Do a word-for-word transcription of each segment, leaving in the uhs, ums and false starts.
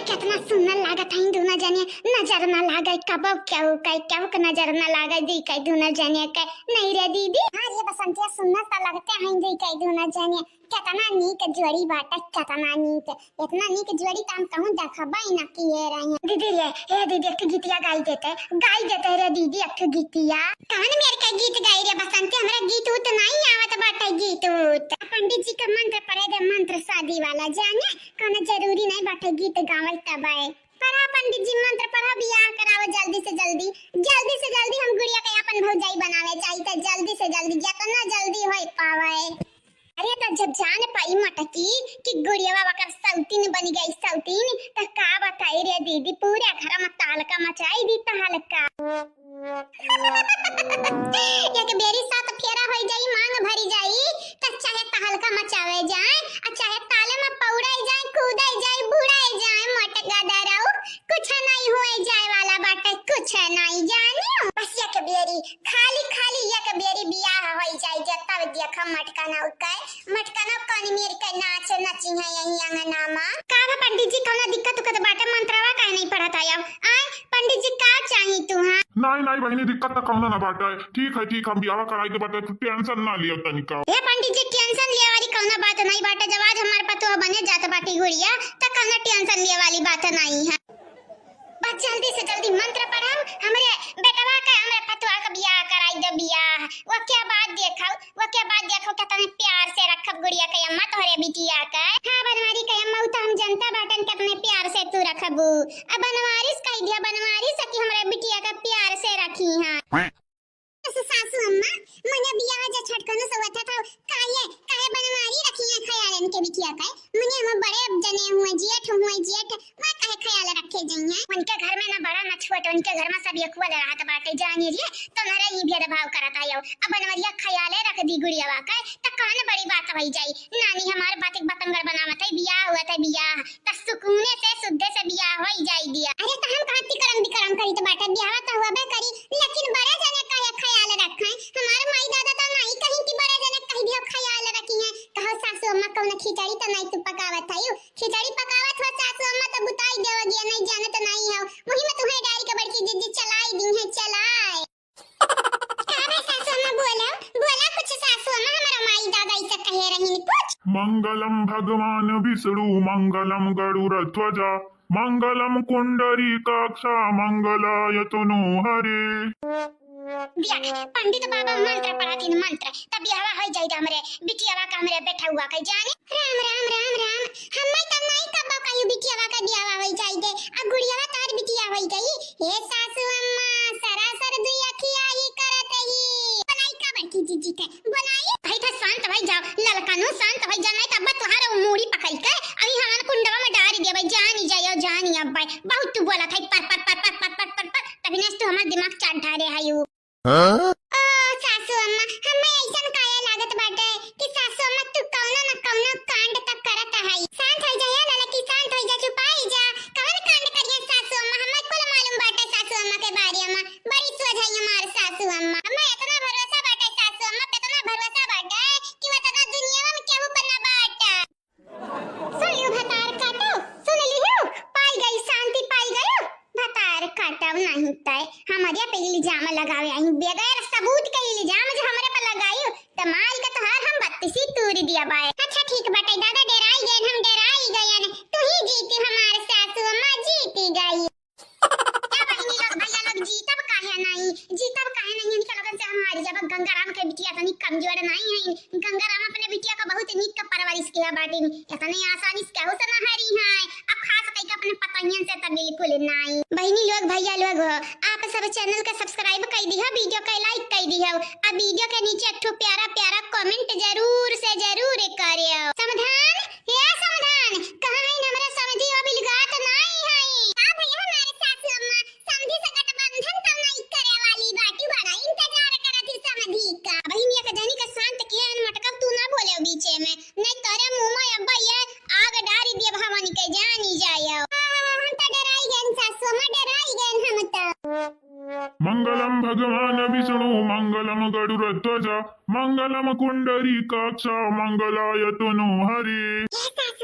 केतना सुन्नर लागत हईं दुनो जने, नजर न लागे कबो केहू के, केहू के नजर न लागे दी के दुनो जने के। नहीं रे दीदी। हाँ रे बसंतिया, सुन्नर त लगते हईं दी के दुनो जने। केतना नीक जोड़ी बाटे, केतना नीक। एतना नीक जोड़ी त हम कहूँ देखबे न किए रहे। दीदी रे, ए दीदी, एक गीतिया गाई देते, गाई देते रे दीदी, एक गीतिया। कौन मेर के गीत गाई रे बसंती, हमरा गीत उत नहीं आवत बाटे, गीत उत। पंडित जी का मंत्र पढ़े दे, मंत्र शादी वाला जाने, कौनो जरूरी नहीं बाटे गीत गावल तबे। पढ़ा पंडित जी मंत्र पढ़ा, बियाह कराओ जल्दी से जल्दी, जल्दी से जल्दी हम गुड़िया के अपन भौजाई बनावे चाहिए, त जल्दी से जल्दी, जितना जल्दी होई पावे। अरे त जब जान पाई मटकी कि गुड़ियावा वकर सौतीन बन गई सौतीन, त का बताई रे दीदी, पूरे घर में तहलका मचाई दी तहलका। एक बेरी सात फेरा होई जाई, मांग भरी जाई, त चाहे तहलका मचावे जाए, आ चाहे ताले में पौड़े जाए, कूदे जाए, बुड़े जाए, मोटका दराऊ, कुछ नहीं होए जाए वाला बाटे, कुछ नहीं जानियो। बस एक बेरी, खाली खाली एक बेरी बियाह होई जाए, जे तब देखम मटका ना उकाए, मटका ना कौन मेर के नाच नची है यही अंगना में। का बा पंडित जी, कौनो दिक्कत उक्कत बाटे, मंत्रवा काहे नहीं पढ़त आयो? आय, पंडित जी, का चाही तुहाँ? नाई, नाई बहिनी, दिक्कत त कौनो ना बाटे। ठीक है, ठीक, हम बियाह कराई दे बाटे, तू tension ना लियो तनिका। हे पंडित जी, tension लिये वाली कौनो बात नहीं बाटे। जब आज हमार पतोह बने जात बाटी गुड़िया, त कौनो tension लिये वाली बात नहीं है। बस जल्दी से जल्दी मंत्र पढ़ाओ, हमरे बेटवा के, हमरे पतोह के बियाह कराई दे बियाह। वो क्या बात देखो, वो के बाद देखो कितने प्यार से रखब गुड़िया के अम्मा तोहरे बिटिया के। हाँ बनवारी के अम्मा, उ तो हम जनता बाटन कितने प्यार से तू रखबू। अब बनवारी से कह दिया, बनवारी से कि हमरे बिटिया के प्यार से रखी हैं। बस सासू अम्मा, मने बियाह जे छटकन से हुआ था, काहे, काहे बनवारी रखी हैं ख्यालन के बिटिया के? मने हम बड़े जने हुए, जेठ हुए, जेठ, वह काहे ख्याल रखे जइहें? उनके घर में ना बड़ा ना छोट, उनके घर में सब एक वाला रहत बाटे, जानी लिए, तो नरे ही भेदभाव करत आयो। अब बनवरिया ख्याले रख दी गुड़ियावा के, त कौन बड़ी बात होई जाई? नानी हमार बातिक बतंगड़ बनावत है, बियाह हुआ था बियाह, त सुकूने से सुद्धे से बियाह होई जाई दिया। अरे त हम कहाँ तिकड़म बिकड़म करी त बाटे, बियाह त हुआ बे करी, लेकिन बड़े जने काहे ख्याल रखे? हमार माई दादा त नहीं कहीं कि बड़े जने कह दियो ख्याल रखी हैं। कहो सासू अम्मा कौन खिचड़ी त नहीं तू पकावत है, खिचड़ी पकावत हो सासू अम्मा त बुताई देव दिया, नहीं जानत नहीं हो, वही में तुम्हें डारी के बड़की दीदी चलाई दी है, चलाए। का बे सासू अम्मा, बोला, बोला कुछ सासू अम्मा, हमारा माई दादा इसे कहे रही कुछ। मंगलम भगवान विष्णु मंगलम गरुड़ध्वजा मंगलम पुंडरीकाक्षा मंगलाय तनो हरे। देख, पंडित बाबा मंत्र पढ़ातीन मंत्र, तब बियाहवा होई जाई हमरे बिटियावा का, हमरे बेटउवा का जाने। राम, राम, राम, राम। हम्मे त नाई कब्बो कहियो बिटियावा का बियाहवा होई जाई दे, आ गुड़ियावा तार बिटिया होई गई। हे सासू अम्मा, सरासर दुई अखिया ही करत ही। बोलाई का बड़की जीजी के, बोलाई। भाई था शांत भाई जाओ, ललकनो शांत भाई जाओ, नहीं तब तुहार मूड़ी पकड़ के अभी हमार कुंडवा में डारी देबे, जानी जायो, जानी अब भाई। बहुत तू बोला था, पर, पर, पर, तभी नहीं तू हमार दिमाग चाट ढारे है यू। हाँ? ओ, सासू अम्मा, हमें ऐसन काहे लागत बाटे कि सासू अम्मा तू कौनो न कौनो कांड तक करत है। शांत हो जा, ए ललकी, शांत हो जा, चुपाई जा। कौन कांड करिए सासू अम्मा? हमें कुल मालूम बाटे सासू अम्मा के बारे में। बड़ी सोझ है हमार सासू अम्मा। हमें इतना भरोसा बाटे सासू अम्मा पे, इतना भरोसा बाटे कि वो इतना दुनिया में केहू पर ना बाटे। सुन लियो भतार काटो, सुन लियो, पाई गई शांति, पाई गयो। भतार काटो नहीं तय, हमरे पे इल्जाम लगावे आई, बगैर सबूत के इल्जाम जो हमरे पे लगाई, त मार के तोहार हम बत्तीसी तूर दिया बाय। अच्छा ठीक बाटे दादा, डेराई गए हम, डेराई गए, तू ही जीती हमार सासू अम्मा, जीती गई। क्या बहिनी लोग, भैया लोग, जीतब काहे नहीं, जीतब काहे नहीं, इनके लोगन से हम हारी जब। गंगाराम के बिटिया तनी कमजोर नहीं है, गंगाराम अपने बिटिया का बहुत नीक का परवरिश किया बाटिन, इतने आसानी से केहू से ना हारी है, अब खास करके अपने पतोहियन से तो बिल्कुल नहीं। बहिनी लोग, भैया लोग हो, आप सब channel के subscribe कर दिहो, video के like कर दिहो, आ video के नीचे एक ठो प्यारा प्यारा comment जरूर से जरूर करियो। समाधान, हे समाधान, कहाँ है हमरा समधी? अब इलगात नहीं है। का भैया हमारे सासू अम्मा, समधी से गठबंधन तो नहीं करे वाली बाटी, बड़ा इंतजार करत ही समधी का। बहिनिया के जनी के शांत किया है, मटकब तू ना बोले बीचे में, नहीं तोरे मुंह में अब्बा ये आग डारी दिए भवानी के, जानी जायो। हम तो डराई गए सासू अम्मा, डराई गए हम तो। मंगलम भगवान विष्णु मंगलम गरुड़ध्वजा मंगलम पुंडरीकाक्षा मंगलाय तनो हरे।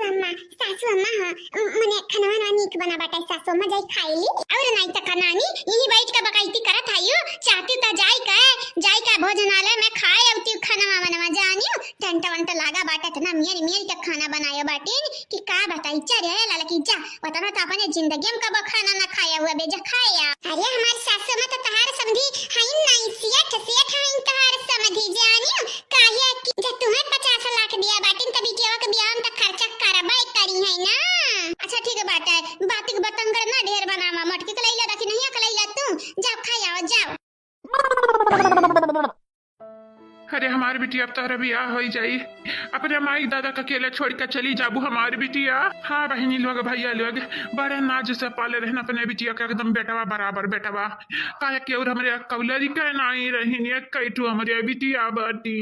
अम्मा, सासू अम्मा, हाँ, मने खाना वाना नीक बना बाटे सासू अम्मा, जाई खाई ली। और नाई त का नानी, यही बैठ के बकैती करत हइयो, चाहती त जाई का, जाई का भोजनालय में खाए अउती खाना वाना जानियो, टेंट वेंट लागा बाटे, इतना मियर मियर के खाना बनायो बाटिन कि का बताई। चल रे ललकी जा, उतना त अपने जिंदगी में कबो खाना ना खाया हुआ बे, जा खाया। अरे हमार सासू अम्मा त तहार समधी हईन नाई, सेठ, सेठ हईन तहार समधी जानियो, काहे कि जब तुम्हें पचास लाख दिया बाटिन, तब बिटिया के बियाह में त खर्चा करबे करी है ना। अच्छा ठीक बाटे, बात के बतंगड़ ना ढेर बनावा, मटकी के लैला रखी नहीं, के लैला तू, जाओ खाई आओ, जाओ। अरे हमार बिटिया, अब तोहरा बियाह होई जाई, अपने माई दादा के अकेले छोड़ के चली जाबू हमार बिटिया। हाँ बहिनी लोग, भैया लोग, बड़े नाज से पाले रहन अपने बिटिया के, एकदम बेटवा बराबर बेटवा। काहे कि और हमरे कौलरी के नाई रहिन, एक कैठू हमरे बिटिया बाटी।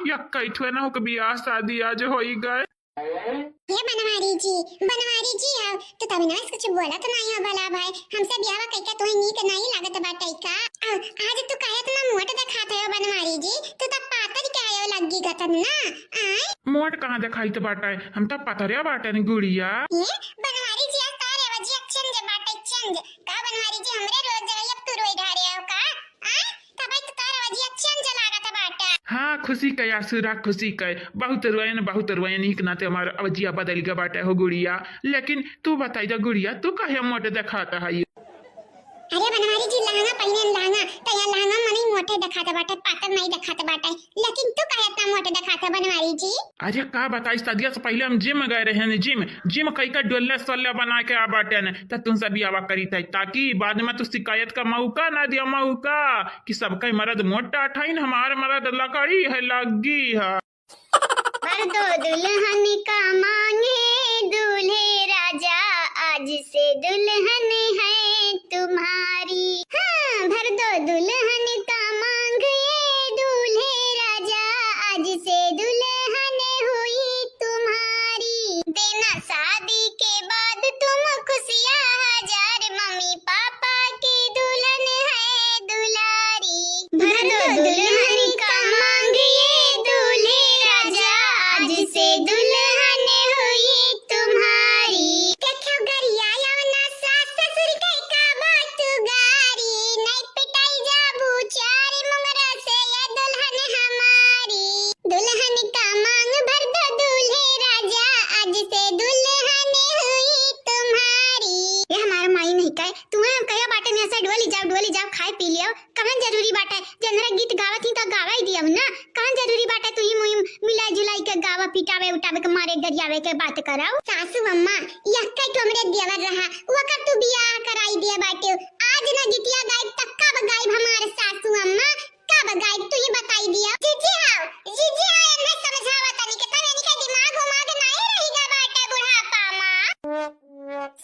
या कैठुए ना होके बियाह शादी आज होई गए। हे बनवारी जी, बनवारी जी, आओ तो तभी ना कुछ बोला तो नहीं हो भला भाई, हमसे बियाह कइका तुम्हें नीक नहीं लागत बाटे का? आओ, आज तू काहे इतना मोट दिखात है बनवारी जी? तू तो पातर के आयो लग्गी गतन ना। आए मोट कहाँ दिखाई तो बाटे, हम तो पतरे बाटे न गुड़िया। हे बनवारी जी, आज तारे वजिया चेंज बाटे, चेंज। का बनवारी जी, हमरे रोज जगह अब तू रोई ढारे हो का? आए? तबे तो तोर अवजिया चेंज लागत बाटे। हाँ, खुशी के आंसू रा, खुशी के। बहुत रोयन, बहुत रोयन, इही के नाते हमार अवजिया बदल गया बाटे हो गुड़िया। लेकिन तू बताई जा गुड़िया, तू काहे मोटे देखात है? अरे बनवारी जी, लहंगा पहिने लहंगा, तो यह लहंगा मने मोटे देखात बाटे, पातर नहीं देखात बाटे। लेकिन तू काहे इतना मोटे देखात है बनवारी जी? अरे का बताई, सदिया से पहले हम जिम गए रहे न, जिम, जिम कई का डोले सोले बना के आ बाटे न, त तुमसे बियाह करी थे, ताकि बाद में तू शिकायत का मौका ना दिया, मौका कि सबका मर्द मोटा ठाइन, हमार मर्द लकड़ी है, लग्गी है। भर दो दुल्हन का मांगे दूल्हे राजा, आज से दुल्हन है तुम्हारी। हाँ, भर दो दुल्हन का मांग ये दूल्हे राजा, आज से दुल्हन हुई तुम्हारी। देना शादी के बाद तुम खुशियाँ हजार, मम्मी पापा की दुल्हन है दुलारी। भर दो दुल्हन का मांग ये दूल्हे राजा, आज से दुल्हन हुई तुम्हारी। देखो गरिया यवना सास ससुर के का बात गारी, नहीं पिटाई जाबू चार मुंगरा से ये दुल्हन हमारी। दुल्हन का मांग भर दो दूल्हे राजा, आज से दुल्हन हुई तुम्हारी। ये हमार माई नहीं कहे, तुम्हें हम कहे बाटे में से डोली जाओ, डोली जाओ, खाए पी लियो। कवन जरूरी बाटे, जनरे गीत गावत ही तो गावा ही दियो ना। कवन जरूरी बाटे तू ही मुहिम मिलाई जुलाई के गावा, पिटावे उटावे के, मारे गरियावे के बात करौ। सासू अम्मा, यक्का तो हमरे देवर रहा, ओकर तू बियाह कराई दिया बाटे। आज ना गीतिया गाइब त कब गाइब हमार सासू अम्मा, कब गाइब तू ही बताई दिया। जीजी हाव, जीजी हाव, एन्हे समझावा तनी के तब इनके दिमाग उमाग नहीं रही गा बाटे बुढ़ापा मा।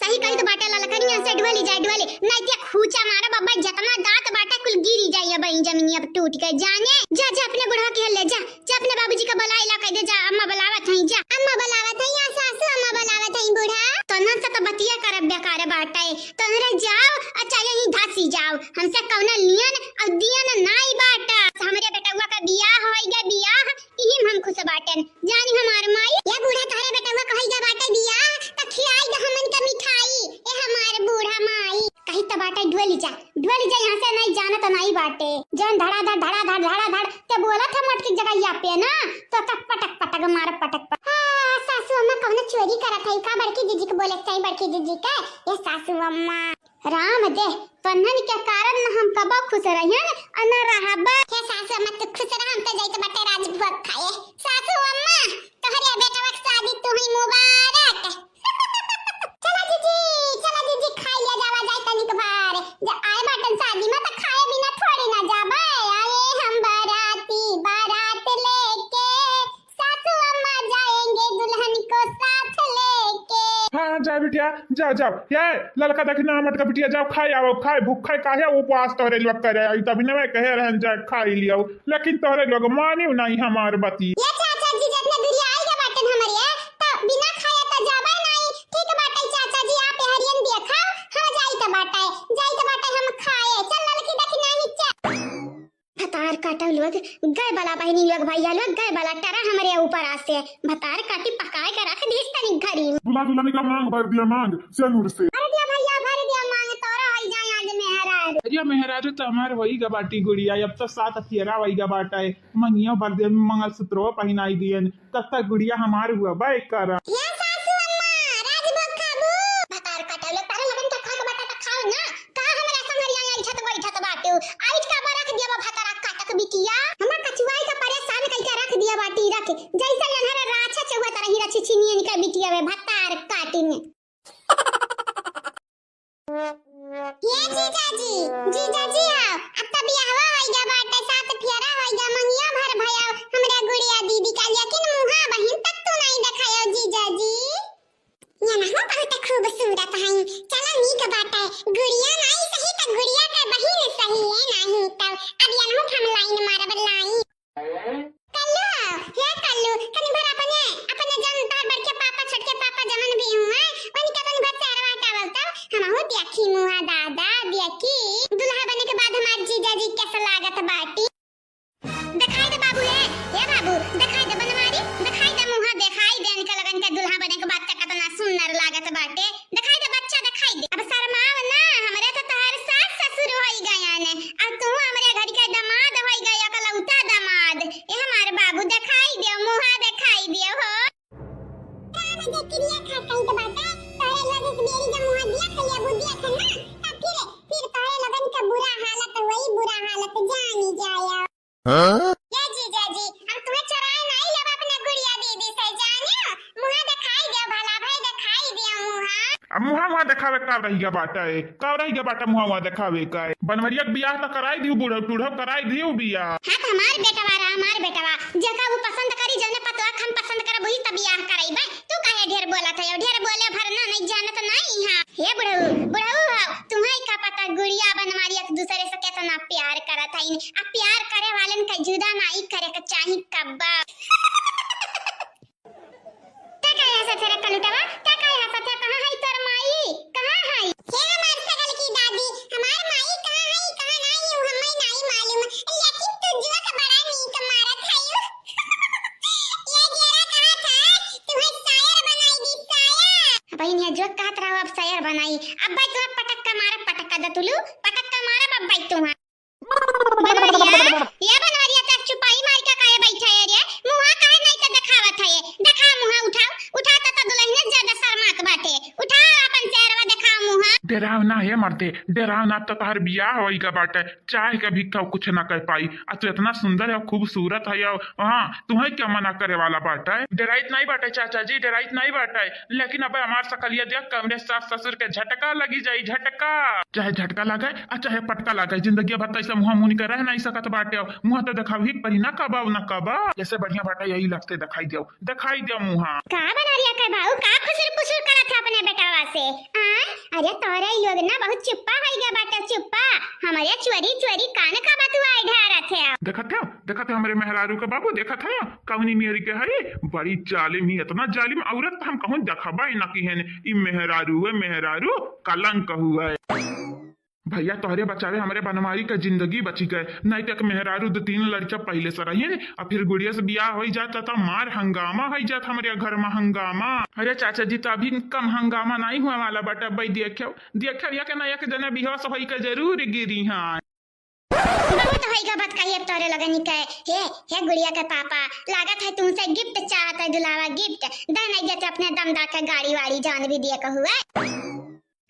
सही कही तो बाटे ललकनिया से डुअली जाए डुअली, नहीं ते खूचा मारा बाबा, जतना दांत बाटे कुल गिरी जाई अब ई जमीनी अब टूट के जाने। जा, जा अपने बुढ़वा के ले जा, जा अपने बाबूजी का बुला इला कह दे, जा अम्मा बुलावत हई, जा। अम्मा बुलावत हई या सासू अम्मा बुलावत हई बूढ़ा। तोहन से तो बतिया करब बेकार बाटे, तोहरे जाओ, अच्छा यहीं धसी जाओ, हमसे कौनो लियन और दियन नाई बाटा। हमरे बेटवा का बियाह होई गे बियाह, इही में हम खुश बाटन। जानी हमार माई। या बूढ़ा तोहरे बेटवा कहई गे बाटे बियाह, त खियाई द हमन के मिठाई, ए हमार बूढ़ा माई। कही त बाटे डुअली जा, डुअली जा यहाँ से, नहीं जाना तो नहीं बाटे। जौन धड़ाधड़, धड़ाधड़, धड़ाधड़, ते बोला था मटकी जगह या पे ना, तो तक पटक पटक मार पटक पटक। हाँ, सासू अम्मा कौनो चोरी करत है का बड़की जीजी के बोले के चाही बड़की जीजी के, ये सासू अम्मा। राम दे, तोहन के कारण न हम कबो खुश रहियन, अ न रहबा। हे सासू अम्मा, तू खुश रह, हम तो जाइत बाटे राजभोग खाए। सासू अम्मा, तोहरे बेटवा के शादी तू ही मुबारक। चला जीजी, चला जीजी, खाई लिया जावा जाए तनिक बार। जब आए बाटन शादी में तो खाए बिना थोड़ी ना जाबे। आए हम बाराती, बारात लेके सासू अम्मा जाएंगे दुल्हन को साथ लेके। हाँ, हाँ, जा बिटिया, जा, जाओ। ये ललका देखी ना, मटका बिटिया, जाओ, खाए आओ, खाए, भूख खाए, काहे उपवास तोहरे लोग करे आई, तभी ना मैं कहे रहन, जा, खाई लियो, लेकिन तोहरे लोग मानियो नहीं हमार बती। ये चाचा जी, जितना दूरी आई के बाटन हमारे, तो बिना खाए तो जाबे नहीं। ठीक बाटे चाचा जी, आप हरियन देखा, हाँ, जाई तो बाटे, जाई तो बाटे हम खाए। चल ललकी देखी नहीं, चल। भतार काटल गए बला बहिनी लोग, भैया लोग, गए बला टरा हमरे ऊपर आसे। भतार काटी पकाए के रख दीस तनी घरी में। दुल्हा दुल्हनी का मांग भर दिया मांग सेनुर से। भर दिया भैया, भर दिया मांग, तोरा होई जाए आज मेहरारू। अरे मेहरारू तो हमार होई गा बाटी गुड़िया, अब तो सात फेरा होई गा बाटा है। मंगिया भर दिया, मंगलसूत्रो पहिनाई दियन, तब तक गुड़िया हमार हुआ बे करा। ये सासू अम्मा, राजभोग खाबू? भतार कटौले तारे लगन के खाक बाटा त खाओ ना। का हमरा संगरिया आइठत बैठत बाटू? आइठ का बरख दिया बा भतारा काटक बिटिया। हमरा कचुआई का परेशान कइके रख दिया बाटी रख। जैसे अनहरा राछा चौहत रही रछी छिनियन का बिटिया में भतार काटिन। ये जीजाजी, जीजाजी आओ, अब त बियाहवा होइगा बाटे, सात फेरा होइगा, मंगिया भर भयाओ, हमरा गुड़िया दीदी का, लेकिन मुहा बहिन तक तू नहीं देखायो जीजाजी। ये ना हो बहुत खूबसूरत है, चला नीक बाटे, गुड़िया नहीं सही त गुड़िया के बहिन सही है नहीं तब, अब ये ना हम लाइन मारब लाइन। कल्लू, हे कल्लू, तनी भर अपने, अपने जौन तोहर बड़के पापा, छोटके पापा जमन भी हुआ, उनके तनी भर सेहरवा हटावल तब, हमहू देखी मुहा दादा, देखी। दुल्हा बने के बाद हमार जीजाजी कैसा लागत बाटी। देखाई दे बाबू, हे, हे बाबू, देखाई दे बनवारी, देखाई दे मुहा, देखाई दे इनके लगन के दुल्हा बने के बाद त कतना सुंदर लागत बाटे। देखाई दे बच्चा, देखाई दे। अब शर्माव ना, हमरे तो तोहर सास ससुर होई गया ने, अब तू हमरे घर के दामाद होई गया, इकलौता दामाद। ए हमार बाबू, देखाई दे, मुहा देखाई दे हो। राम के क्रिया खा कही तो बाटे, तोरे लोग एक बेरी जब मुहा दिया खलिया बुद्धिया खन्ना, तब फिर, फिर तोरे लोगन के बुरा हालत होई, बुरा हालत जानी जाया। हाँ? ये जीजाजी, हम तुम्हें चुराए नहीं लेब अपने गुड़िया दीदी से, जानियो? मुहा देखाई दियो भला भाई, देखाई दियो मुहा। अब मुहा, मुहा देखावे का रहिया बाटा है? का रहिया बाटा मुहा, मुहा देखावे का है? बनवरिया के बियाह त कराई दियो, बूढ़ो टूढ़ो कराई दियो बियाह। हाँ, तो हमार बेटवा रहा, हमार बेटवा। जेका वो पसंद करी, जने पतवा हम पसंद करब, वही त बियाह कराई बे। तू काहे ढेर बोलत है? ढेर बोले भरना नहीं जानत नहीं हाँ। हे बुढ़ऊ, बुढ़ऊ हो, तुम्हें का पता गुड़िया बनवारी एक दूसरे से कितना प्यार करत है। आ प्यार करे वालन का जुदा नाई करे के चाही कब्बा। ते काहे हंसत है रे कलुटवा? ते काहे हंसत है? कहाँ है तोर माई? कहाँ है? हे हमार सगल की दादी, हमार माई कहाँ है, कहाँ नाई, उ हमें नाई मालूम। लेकिन तू जोक बड़ा नीक मारत है। ये जेरा कहाँ था? तुम्हें शायर बनाई दी, शायर। बहिन, ये जोक कहत रहो, अब शायर बनाई। अब भाई तुम्हें पटक का मारा, पटक का दतुलू, पटक का मारा, अब भाई तुम्हें। बनवरिया, ये बनवरिया, तक चुपाई मार के काहे बैठा है रे? मुहा काहे नहीं के देखावत है? देखा मुहा, उठाओ, उठा, त, त दुल्हनिया ज्यादा शर्मात बाटे। उठा अपन चेहरवा, देखा मुहा। डेराव ना हे मर्दे, डेराव ना, त तोहर बियाह होई का बाटे, चाह के भी केहू कुछ ना कह पाई। आ तू इतना सुंदर है, खूबसूरत है, हाँ, तुम्हें क्या मना करे वाला बाटे? डेराइत नहीं बाटे चाचा जी, डेराइत नहीं बाटे, लेकिन अब हमार सकलिया देख के हमरे सास ससुर के झटका लगी जाई, झटका। चाहे झटका लागे, आ चाहे पटका लागे, जिंदगी भर त ऐसे मुहा मुनि के रह नहीं सकत बाटे। मुहा त देखावही परी ना कबा न कबा। जैसे बढ़िया बाटे यही लगते देखाई दियो, देखाई दियो मुहा। का बनवरिया के बाऊ, का खुसुर पुसुर करत है अपने बेटवा से? आ? अरे तोरे लोग ना बहुत चुप्पा होई गया बाटे, चुप्पा। हमारे चोरी चोरी कान का बतुआई ढारत है। देखत है, देखत है हमरे मेहरारू के बाबू, देखत है कवनी मेहरी के है, बड़ी जालिम ही, इतना जालिम औरत हम कहूँ देखबा ही ना की है। ई मेहरारू है, मेहरारू कलंक हुआ है। भैया, तोहरे बचावे हमरे बनवारी का जिंदगी बची गए, नहीं तो एक मेहरारू दो तीन लड़का पहले से रही, और फिर गुड़िया से बियाह होई जात, तो मार हंगामा होई जात हमरे घर में, हंगामा। अरे चाचा जी, तो अभी कम हंगामा नहीं हुआ वाला बाटे, भाई देखो, देखो, एक ना एक जने बेहोश होई के जरूर गिरी हैं। बहुत होई गा बात कही अब तोहरे लगनी के। हे, हे गुड़िया के पापा, लागत है तुमसे gift चाहत है, दुलावा gift। दे नहीं देते अपने दमदा के गाड़ी वाड़ी जान भी दिए के हुए।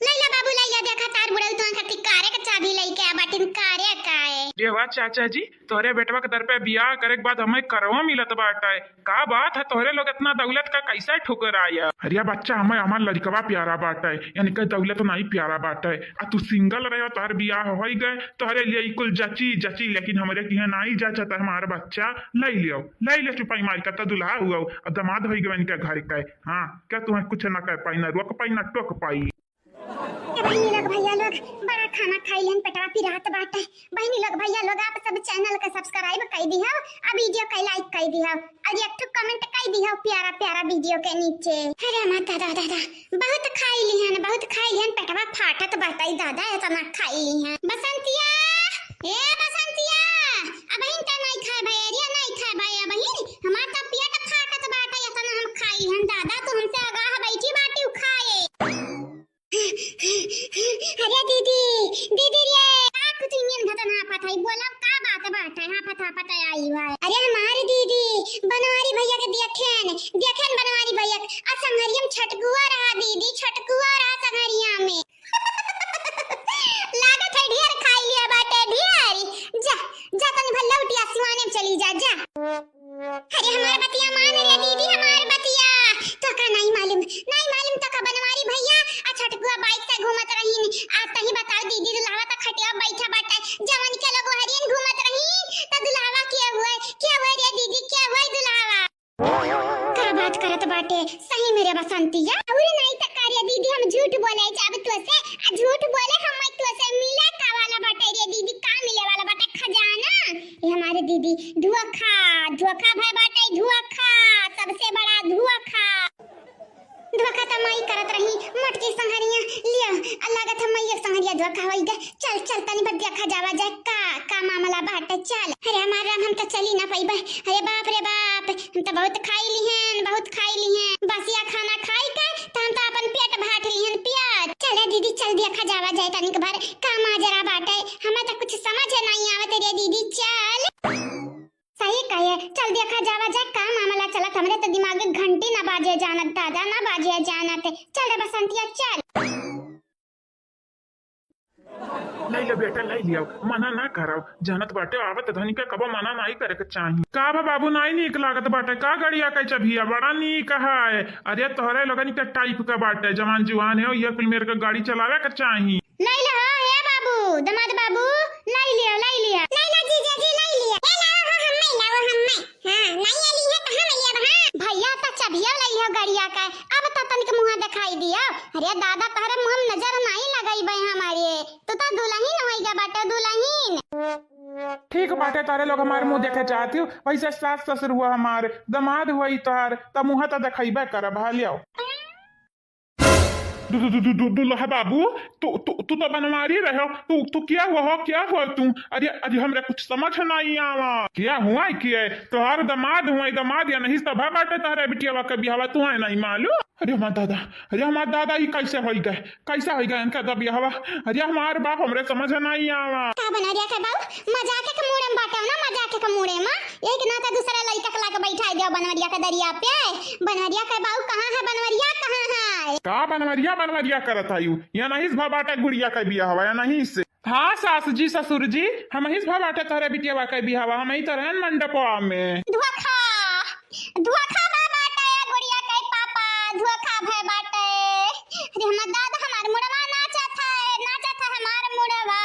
लैला बाबू, लैला, देखा तार बुढ़ऊ तुहा खातिर कारे के चाबी लइके आ बाटिन, कारे का है। ये बात चाचा जी, तोहरे बेटवा के दर पे बियाह करे के बाद हमें करवा मिलत बाटे। का बात है, तोहरे लोग इतना दौलत का कैसे ठुकराया? अरे बच्चा, हमें हमार लड़कवा प्यारा बाटे, यानी कि दौलत नहीं प्यारा बाटे। आ तू single रहे, तोहर बियाह होई गए, तोहरे लिए ई कुल जची जची, लेकिन हमरे किहे नहीं जचत है हमार बच्चा। ले लियो, ले लियो चुपाई मार के, तो दुल्हा हुआ, अब दामाद होई गए इनके घर के। हाँ, क्या तुम्हें कुछ ना कर पाई, ना रोक पाई, ना टोक पाई। ए बहिनी लोग, भैया लोग, बड़ा खाना खाई लेन, पेटवा पिरात बाटे। बहिनी लोग, भैया लोग, आप सब channel के subscribe कर दिहो, आ video के like कर दिहो, और एक ठो comment कर दिहो प्यारा प्यारा video के नीचे। अरे माता दादा दादा, बहुत खाई लिहन, बहुत खाई लिहन, पेटवा फाटत बाटे दादा, इतना खाई लिहन। बसंतिया, ए बसंतिया, अब इनका नहीं दीदी रे, का कुछ इंजन घटन हाफत है? बोला, का बात बाटे? हाफत हाफत आई हुआ है। अरे हमारे दीदी, बनवारी भैया के देखेन, देखेन बनवारी भैया के, आ संगरिया में छटकुआ रहा दीदी, छटकुआ रहा संगरिया में। लागत है ढेर खाई लिया बाटे, ढेर। जा, जा तनी भर लौटिया सिवाने में चली जा, जा। अरे हमार बतिया मान रे दीदी, हमार बतिया। तो का नहीं मालूम, नहीं मालूम तो का बनवारी भैया आ छटकुआ बाइक से घूमत रहीन। आ तही बताओ दीदी, दुल्हावा त खटिया बैठा बाटे, जवन के लोग हरियन घूमत रही, त दुल्हावा के हुए, के हुए रे दीदी, के हुए दुल्हावा? का बात करत बाटे, सही में रे बसंतिया? अउर नहीं त का रे दीदी, हम झूठ बोले जाब तो से, आ झूठ बोले हम तो से मिले का वाला बाटे रे दीदी, का मिले वाला बाटे? खजाना। ये हमारे दीदी धोखा, धोखा भय बाटे, धोखा, सबसे बड़ा धोखा। धोखा त माई करत रही, मोटकी संहरिया, लिया, आ लागत है माई एक संहरिया धोखा होई गए। चल, चल, तनी बस देखा जावा जाए, का, का मामला बाटे, चल। अरे हमार राम, हम त चली ना पइबे। अरे बाप रे बाप, हम त बहुत खाई लिहेन, बहुत खाई लिहेन। बसिया खाना खाई के, त हम त अपन पेट भाट लिहेन, पेट। चले दीदी, चल देखा जावा जाए तनिक भर, का माजरा बाटे, हमें त कुछ समझ नहीं आवत रे दीदी, चल। सही कहे, चल देखा जावा जाए का मामला चलत, हमरे त दिमाग में घंटी ना बाजे जानत दादा, ना बाजे जानत। चल रे बसंतिया, चल। लई ले बेटा, लई लिया, मना ना करव, जानत बाटे आवत धनी का कबो मना नाई करे के चाही। का बा बाबू, नाई नीक लागत बाटे का गड़िया के चबिया? बड़ा नीक है। अरे तोहरे लोगन के टाइप का बाटे, जवान जुआन है, ये कुल मेर के गाड़ी चलावे के चाही। लई ले हो, ए बाबू, दमाद बाबू, लई लिया, लई लिया। लई ला जीजा जी, लई लिया। ए लाओ हो, हम्मे लाओ, हम्मे। हाँ, नाई आली है, कहाँ ले अब, हाँ? भैया, त चबिया लई हो गड़िया का, अब त तनिक मुँह दिखाई दिया। अरे दादा, तोहरे मुँह में नजर नाई लगाई बे हमारे, तू त दुलहिन होई गा बाटे, दुलहिन। ठीक बाटे, तोहरे लोग हमार मुँह देखे चाहत हो, वैसे सास ससुर हुआ हमार, दमाद हुआ ई तोहार, त मुँह त देखइबे करब, हाँ, लियाओ। दु-, दु-, दु-, दु-, दु-, दुल्हा बाबू, तू, तू, तू तो बनवारी रहे हो, तू, तू क्या हुआ हो, क्या हुआ तू? अरे, अरे, हमरा कुछ समझ नहीं आवा। क्या हुआ है, क्या है? तोहार दमाद हुआ है, दमाद या नहीं, सभा बाटे तोहरे बिटियावा के बियाहवा, तू है नहीं मालूम? अरे हमार दादा, अरे हमार दादा, ई कैसे होई गए, कैसे होई गए इनका दबियावा? अरे हमार बाप, हमरे समझ नहीं आवा। का बनरिया के बाऊ, मजाक के मूड़े में बाटे ना, मजाक के मूड़े में। एक ना तो दूसरा लइका के लाके बैठा दिया बनवरिया के दरिया पे। बनवरिया के बाऊ कहाँ है? बनवरिया कहाँ है? का बनवरिया, बनवरिया करत आयु? या नहीं से भा बाटे गुड़िया के बियाहवा, या नहीं से। हाँ सास जी, ससुर जी, हम ही से भा बाटे तोहरे बिटियावा के बियाहवा, हम ही तो रहन मंडपवा में। धोखा, धोखा भा बाटे गुड़िया के पापा, धोखा भा बाटे। अरे हमार दादा, हमार मुड़वा नाचत है, नाचत है हमार मुड़वा।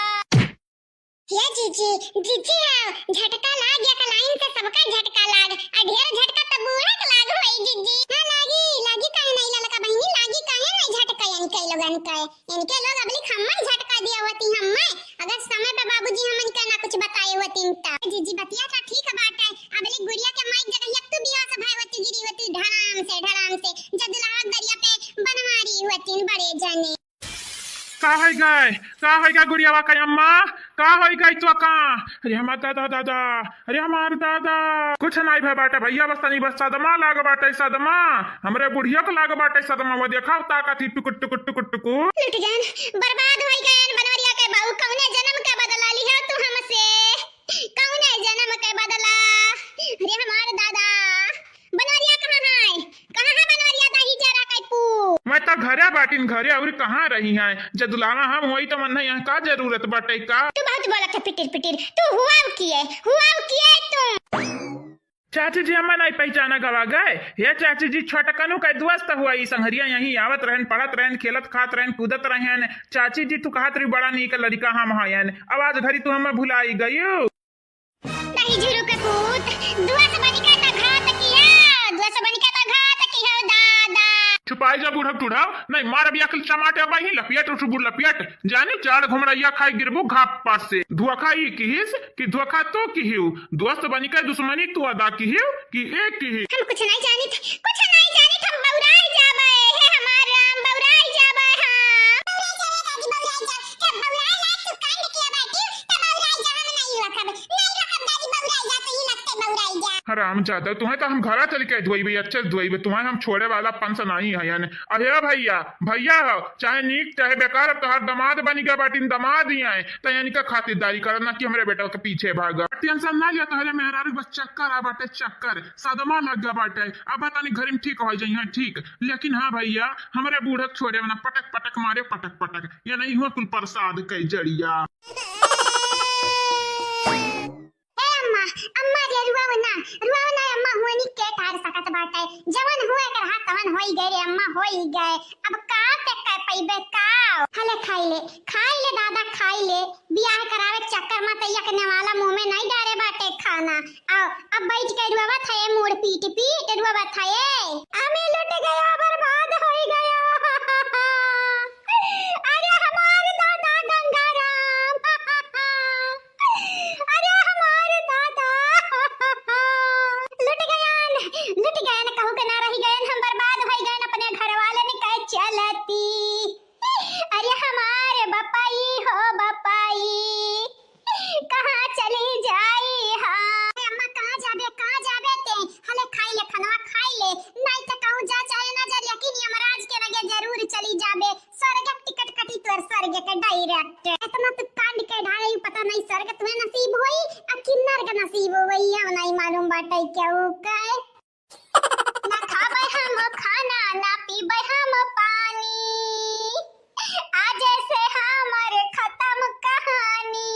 हे जीजी, जीजी आओ, झटका लाग गया, कलाइन से सबका झटका लाग, आ ढेर झटका त बूढ़ा के लाग होई जीजी। हाँ लागी, लागी काहे नहीं ललका बहिनी, लागी काहे नहीं झटका इनके लोगन के? इनके लोग अबली हम्मे झटका दिया होती हम्मे, अगर समय पे बाबूजी हमन के ना कुछ बताए होती त। जीजी बतिया त ठीक बाटे, अबली गुड़िया के माई जगह एक तू बियाह से भाई होती गिरी होती ढड़ाम से, ढड़ाम से, जदुलाहा दरिया पे बनवारी होती बड़े जने। का होई गए? का होई गए गुड़ियावा के अम्मा? का होई गए तो का? अरे हमार दादा, दादा, अरे हमार दादा। कुछ नाई भा बाटे भैया, बस तनी बस सदमा लाग बाटे, सदमा। हमरे बुढ़िया के लाग बाटे सदमा, वो देखा ताकत ही टुकुर, टुकुर, टुकुर, टुकुर। लुट गएन, बर्बाद होई गएन बनवरिया के बाऊ, कौने जन्म के बदला लिहा तू हमसे? कौने जन्म के बदला? अरे हमार दादा, बनवरिया कहाँ है? कहाँ है बनवरिया दाही जरा के पू? मैं तो घरे बाटिन, घरे अउर कहाँ रही हैं? जदुलावा हम होई तो मन यहाँ का जरूरत बाटे का? तू बहुत बोलत है पिटिर पिटिर। तू हुआ किए, हुआ किए तू। चाची जी, हमें नहीं पहचाना गवा गए। हे चाची जी, छोटकनू के दोस्त हुआ, ई संघरिया यहीं आवत रहन, पढ़त रहन, खेलत खात रहन, कूदत रहन। चाची जी, तू कहत रही बड़ा नीक लड़का हम हयन, अब आज घड़ी तू हमें भुलाई गयू। नहीं झुरु के पूत, दोस्त बनिका त घात किया, दोस्त बनिका त घात किया दादा। छुपाई जा बूढ़ा टूढ़ा, नहीं मार अभी अकल चमाटे अब ही लपियट उठ बुढ़ लपियट। जानी चार घुमरैया खाए गिरबू घाप पास से। धोखा ई किहिस कि धोखा तो किहिउ, दोस्त बनिका दुश्मनी तू अदा किहिउ कि एक किहिउ। हम कुछ नहीं जानित, कुछ नहीं जानित, हम बौराई जाबे, हे हमार राम, बौराई जाबे हम। बौराई जाबे दादी, बौराई जा, जब बौराई लायक तू कांड किया बाटी, तब बौराई जा, हम नहीं रखब, नहीं रखब दादी, बौराई जा, तू ही लगते बौराई जा। राम जादव, तुहें तो हम घरा चल के धोइबे, अच्छे से धोइबे, तुहें हम छोड़े वाला पंच नहीं है यानी। अरे भैया, भैया हो, चाहे नीक चाहे बेकार, अब तोहार दमाद बनी गए बाटिन, दमाद ही आए, तो यानी का खातिरदारी करना कि हमरे बेटा के पीछे भागा। टेंशन ना लिया, तोहरे मेहरारू बस चक्कर आ बाटे, चक्कर, सदमा लग गया बाटे। अब तनी घरी में ठीक हो जाइए, ठीक। लेकिन हाँ भैया, हमरे बूढ़क छोड़े ना, पटक पटक मारे, पटक पटक, ये नहीं हुआ कुल प्रसाद के जड़िया। ए अम्मा, अम्मा रे, रुआव ना, रुआव ना अम्मा, होनी के ठार सकत बाटे। जवन हुए के रहा तवन होई गए रे अम्मा, होई गए। अब का ते कह पइबे का? हले खाई ले, खाई ले दादा, खाई ले। बियाह करावे के चक्कर में तैया के नेवाला मुंह में नहीं डारे बाटे खाना। आओ, अब बैठ के रुआवत है मूड़ पीट पीट रुआवत है। हमें लुट गया, बर्बाद होई गया। अरे हमार दादा गंगाराम। अरे हमार दादा। लुट गयन, लुट गयन, कहू के ना रही गयन, हम बर्बाद होई गयन अपने घर वाले ने कहे चलती। अरे हमार बपाई हो बपाई, कहाँ चली जाई हम? अरे अम्मा, कहाँ जाबे, कहाँ जाबे ते? हले खाई ले, खनवा खाई ले, नहीं तो कहूँ जा चाहे ना जा, लेकिन यमराज के लगे जरूर चली जाबे। स्वर्ग के टिकट कटी तोर, स्वर्ग के direct। इतना तू कांड के ढाले, यू पता नहीं स्वर्ग तुम्हें नसीब होई, आ कि नर्क नसीब होई, या नहीं मालूम बाटे केहू के। ना खाबे हम खाना, ना पीबे हम पानी, आज से हमर खत्म कहानी।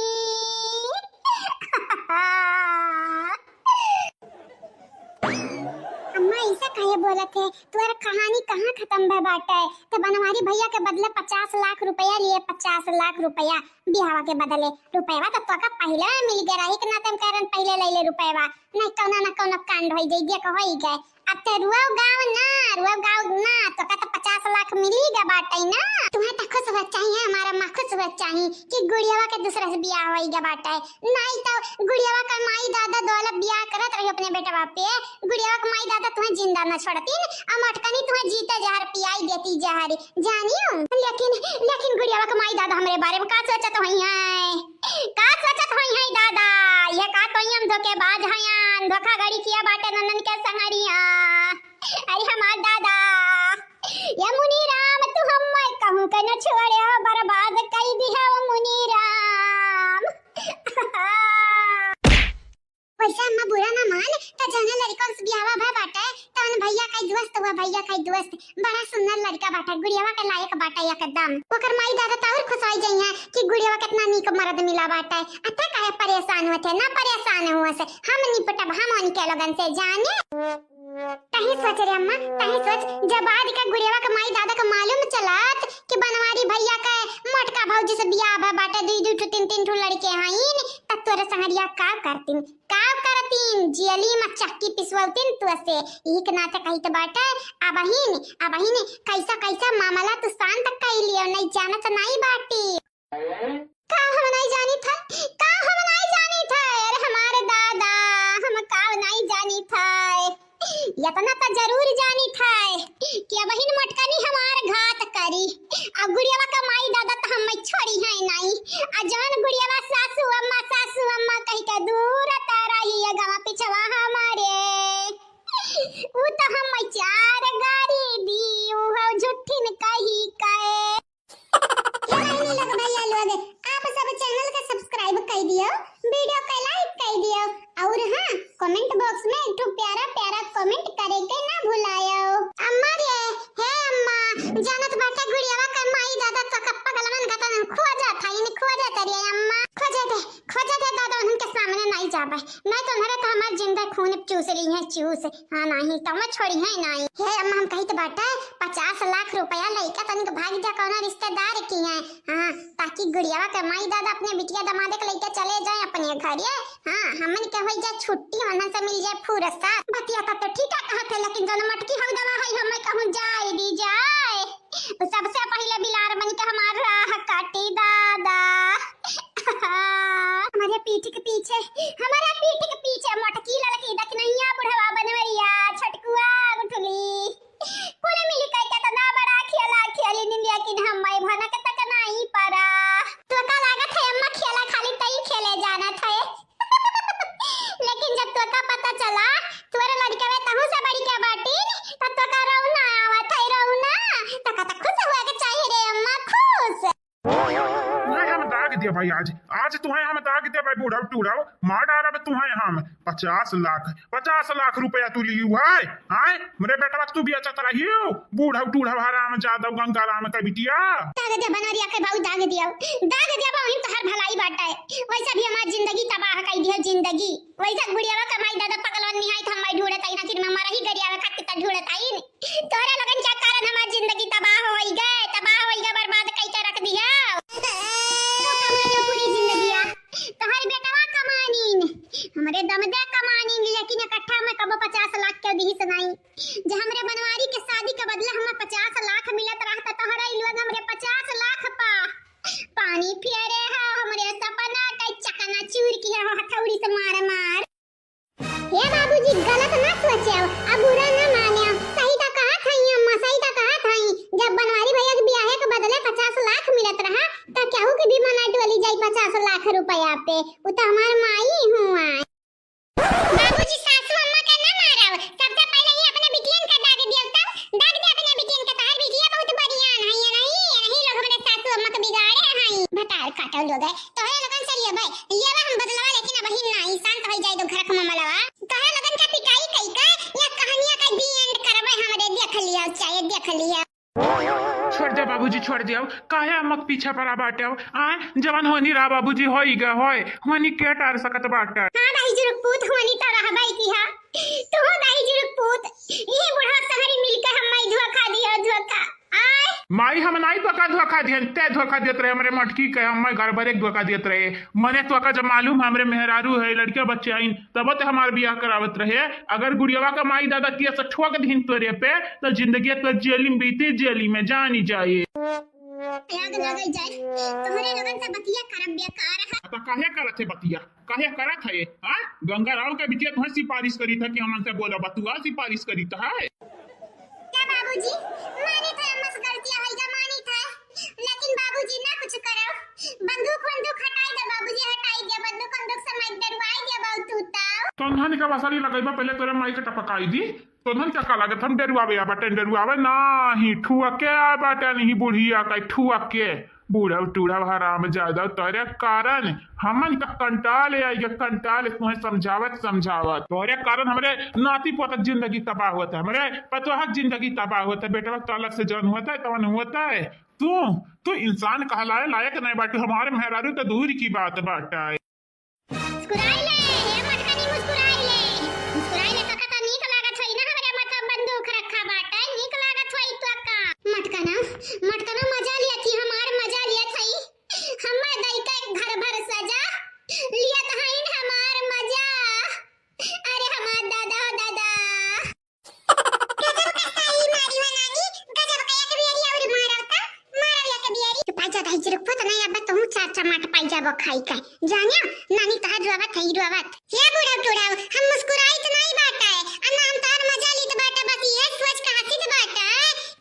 अम्मा, ऐसा काहे बोलत है? तोर कहानी कहाँ खत्म भय बाटे? ते बनवारी भैया के बदले पचास लाख रुपया लिए, पचास लाख रुपया बियाहवा के बदले। रुपयवा तो तोका पहिले मिल गया रही, इतना तम कारण पहिले ले ले रुपयवा। नहीं कौनो ना कौनो कांड होई जाई, देख होई गए। अब ते रुआव गाँव ना, रुआव गाँव ना, तोका तो पचास लाख मिली गा बाटे ना। तुम्हें तो खुश हुआ चाहिए, हमारा माँ खुश हुआ चाहिए कि गुड़ियावा के दूसरे से बियाह होई गा बाटे। नहीं तो गुड़ियावा का माई दादा दोलत बियाह करत रही अपने बेटवा पे, गुड़ियावा के माई दादा तुम्हें जिंदा न छोड़तीन, आ मटकनी तुम्हें जीते जहर पियाई देती जहर, जानियो। लेकिन, लेकिन गुड़ियावा के माई दादा हमरे बारे में का सोचत होई हैं? का सोचत होई हैं दादा? ये का कोई हम धोखेबाज हयन, धोखाधड़ी किया बाटे ननन के संगरिया। अरे हमार दादा, ये मुनी राम तू हम्मे कहूँ के न छोड़े हो, बर्बाद कई दिहे हो मुनी राम। वैसे अम्मा बुरा ना मान, त जौने लड़का से बियाहवा भय बाटे, तौन भैया का ही दोस्त हुआ, भैया का ही दोस्त, बड़ा सुंदर लड़का बाटे, गुड़ियावा के लायक बाटे एकदम। ओकर माई दादा त और खुश होई जइहें कि गुड़ियावा कितना नीक मर्द मिला बाटे। अते काहे परेशान होत है, ना परेशान हुआ से, हम निपटब, हम उनके लोगन से जाने। तही सोच रे अम्मा, तही सोच, जब आज का गुड़ियावा के माई दादा के मालूम चलत कि बनवारी भैया के मोटका भौजी से बियाह भय बाटे, दुई दुई ठो तीन तीन ठो लड़के हईन, त तोरे संगरिया का करतीन? का करतीन? जियली में चक्की पिसवतीन तू से। यही के नाते कहित बाटे, अबहिन, अबहिन कैसा कैसा मामला तू शांत कई लियो, नहीं जानत नहीं बाटी। का हम नहीं जानी था, का हम नहीं जानी था, अरे हमारे दादा, हम का नहीं जानी था। इतना तो जरूर जानी था कि अबहिन मोटकनी हमार घात करी। अब गुड़ियावा का माई दादा तो हम छोड़ी है नहीं। आ जौन गुड़ियावा सासू अम्मा, सासू अम्मा कही के दूर त रही है गवा पिछवा हमारे। ऊ तो हम चार गारी दी, ऊ हो झुट्ठिन कही के। ये नहीं लोग भैया लोग, आप सब channel के subscribe कर दियो, video के like कर दियो, और हाँ, comment box में एक ठो प्यारा प्यारा comment करे के ना भुलायो। अम्मा रे, हे अम्मा, जानत बाटे गुड़ियावा के माई दादा तो कप्पा गलवन गतन खोजत हईन, खोजत रे अम्मा, खोजे दे, खोजे दे दादा, उनके सामने नहीं जाबे, नहीं तो उन्हरे तो हमार जिंदा खून चूस ली है, चूस। हाँ, नहीं तो मैं छोड़ी है नहीं। हे अम्मा, हम कहित बाटे पचास लाख रुपया लइका तनिक भाग जा कौनो रिश्तेदार की है, हाँ, ताकि गुड़ियावा के माई दादा अपने बिटिया दमाद के लइके चले जाए अपने घरे। हाँ, हमन के होई जाए छुट्टी, उन्हन से मिल जाए फुर्सत। बतिया तो, तो ठीक है कहत है, लेकिन जौन मटकी हऊ दवा है, हमें कहूँ जाए दी जाए। उ सबसे पहिले बिलार बन के हमार राह काटी दादा। हमारे पीठ के पीछे, हमारे पीठ के पीछे मोटकी ललकी दखनैया बुढ़वा बनवरिया छोटकुआ गुठली। कुल मिल के केतना बड़ा खेला खेली, लेकिन हम भनक तक नहीं परा। तोका लागत है अम्मा खेला खाली तई खेले जानत है। लेकिन जब तोका पता चला दे भाई, आज, आज तुहैं हम दाग देबै बूढ़व टूढ़व, मार डारब तुहैं हम। पचास लाख, पचास लाख रुपया तू लियू है, आय? हमरे बेटवा के तू बेचत रहियो, बूढ़व टूढ़व हराम जादव गंगाराम के बिटिया। दाग दे बनवरिया के बाऊ, दाग दियो, दाग दियो बाऊ, हम तोहार भलाई बाटे। वैसे भी हमार जिंदगी तबाह कई दियो, जिंदगी। वैसे गुड़ियावा के माई दादा पगलवन निहाई था, मैं ढूंढत आई ना, फिर मैं मरही गरियावा खातिर त ढूंढत आई। तोहरे लोगन के कारण हमार जिंदगी तबाह होई गए, तबाह होई गए, बर्बाद कई के रख दिया। तो कमा लो पूरी जिंदगिया, तोहर बेटवा कमानीन, हमरे दम दे कमानीन, लेकिन इकट्ठा में कबो पचास लाख के दिहिस नाई। जे हमरे बनवारी के शादी के बदले हमें पचास लाख मिलत रहता, तोहरा ई लोग हमरे पचास लाख पा पानी फेरे हो, हमरे सपना के चकनाचूर किहे हो हथौड़ी से मार मार। हे बाबूजी, गलत ना सोचेव, आ बुरा ना मानेव। सही त कहत हई अम्मा, सही त कहत हई। जब बनवारी भैया के बियाहे के बदले पचास लाख मिलत रहा, त केहू के भी मना डोली जाई पचास लाख रुपया पे। उ त हमार माई हुआ। बाबूजी, सासू अम्मा के ना मारव, सबसे पहले ही अपने बिटियन के दाग दियो, तब दाग दे अपने बिटियन के। तोहर बिटिया बहुत बढ़िया है, ये नहीं, ये नहीं लोग हमरे सासू अम्मा के बिगाड़े हैं। भतार काटो लोग है, तोहरे लोगन से लेबै, लेबै हम बदलवा, लेकिन अबहिन नाहीं, शांत होइ जाए दो घर के मामलवा। तोहरे लोगन के पिटाई कई के या कहानिया का the end करबै हमरे, देख लिया, चाहे देख लिया। छोड़ दे बाबूजी, छोड़ दे। अब काहे अम्मा के पीछा पड़ा बाटे? अब आ, जवन होनी रहा बाबूजी, होई गा, होय, होनी के टार सकत बाटे? हाँ दाई जुरुक पूत, होनी तो रहबै की हा। तू दाई जुरुक पूत, ये बुढ़वा सहरी मिलके हम्मै धोखा दिया, धोखा। आय। माई, हम नाई तोका धोखा दिहन, ते धोखा देत रहे हमरे मटकी के, हम्मै गड़बड़े के धोखा देत रहे। मने तोका जब मालूम हमरे मेहरारू है, लड़किया बच्चे आइन, तब ते हमार बियाह करावत रहे। अगर गुड़ियावा का माई दादा किया से ठोक दिहिन तोरे पे, तो जिंदगी तो जेली में बीती, जेली में जानी जाए। आग लागल जाए, तोहरे लोगन से बतिया करब बेकार है। तो काहे करत है बतिया? काहे करत है, हाँ? गंगा राव के बिटिया तुहैं सिफारिश करी था कि हमन से बोला बतुआ सिफारिश करी था है? क्या बाबूजी, मानी था, हमसे गलतियाँ होइगा, मानी था, लेकिन बाबूजी ना कुछ करो, बंदूक वंदूक हटाई दे बाबूजी, हटाई दे बंदूक वंदूक से, मैं डरवाई दे बहुत तू ताऊ। तोन्हन का वसारी लगइबा, पहले तोरे माई के टपकाई दी। तोन्हन का का लागत हम डरुआवे आ बाटे, डरुआवे नाही, ठुआ के आ बाटे नहीं बुढ़िया का ठुआ के। बूढ़व टूढ़व हरामजादा, तोरे कारण हमन का कंटाल आइगा, कंटाल तुहैं समझावत समझावत। तोरे कारण हमरे नाती पोतक जिंदगी तबाह होत है, हमरे पतोहक जिंदगी तबाह होत है। बेटवा तलक से जौन होत है, तवन होत है। तू, तू इंसान कहलाए लायक नहीं बाटू, हमारे मेहरारू तो दूर की बात बाटे। मुस्कुराई ले, हे मटकनी मुस्कुराई ले। मुस्कुराई ले, तोका तो नीक लागत होई ना, हमरे माथा बंदूक रखा बाटे, नीक लागत होई तोका। मटकना, मटकना मजा लिया थी, हमार मजा लिया थई। हमार दई के घर भर सजा, लिया तो हईन हमार मजा। अरे हमार दादा, दादा। गजब कसाई मारी हो नानी, गजब का एक बियरी और मारव त, मारव एक बियरी। पाई जा दाई जी, रुक तो नहीं, अब तुम चार चमाट पाई जाबो खाई के। जानियो, नानी तोहार रोवत है, रोवत। हे बूढ़व टूढ़व, हम मुस्कुराइत नहीं बाटे, आ ना हम तोहार मजा लीत बाटे, बस ये सोच के हंसित बाटे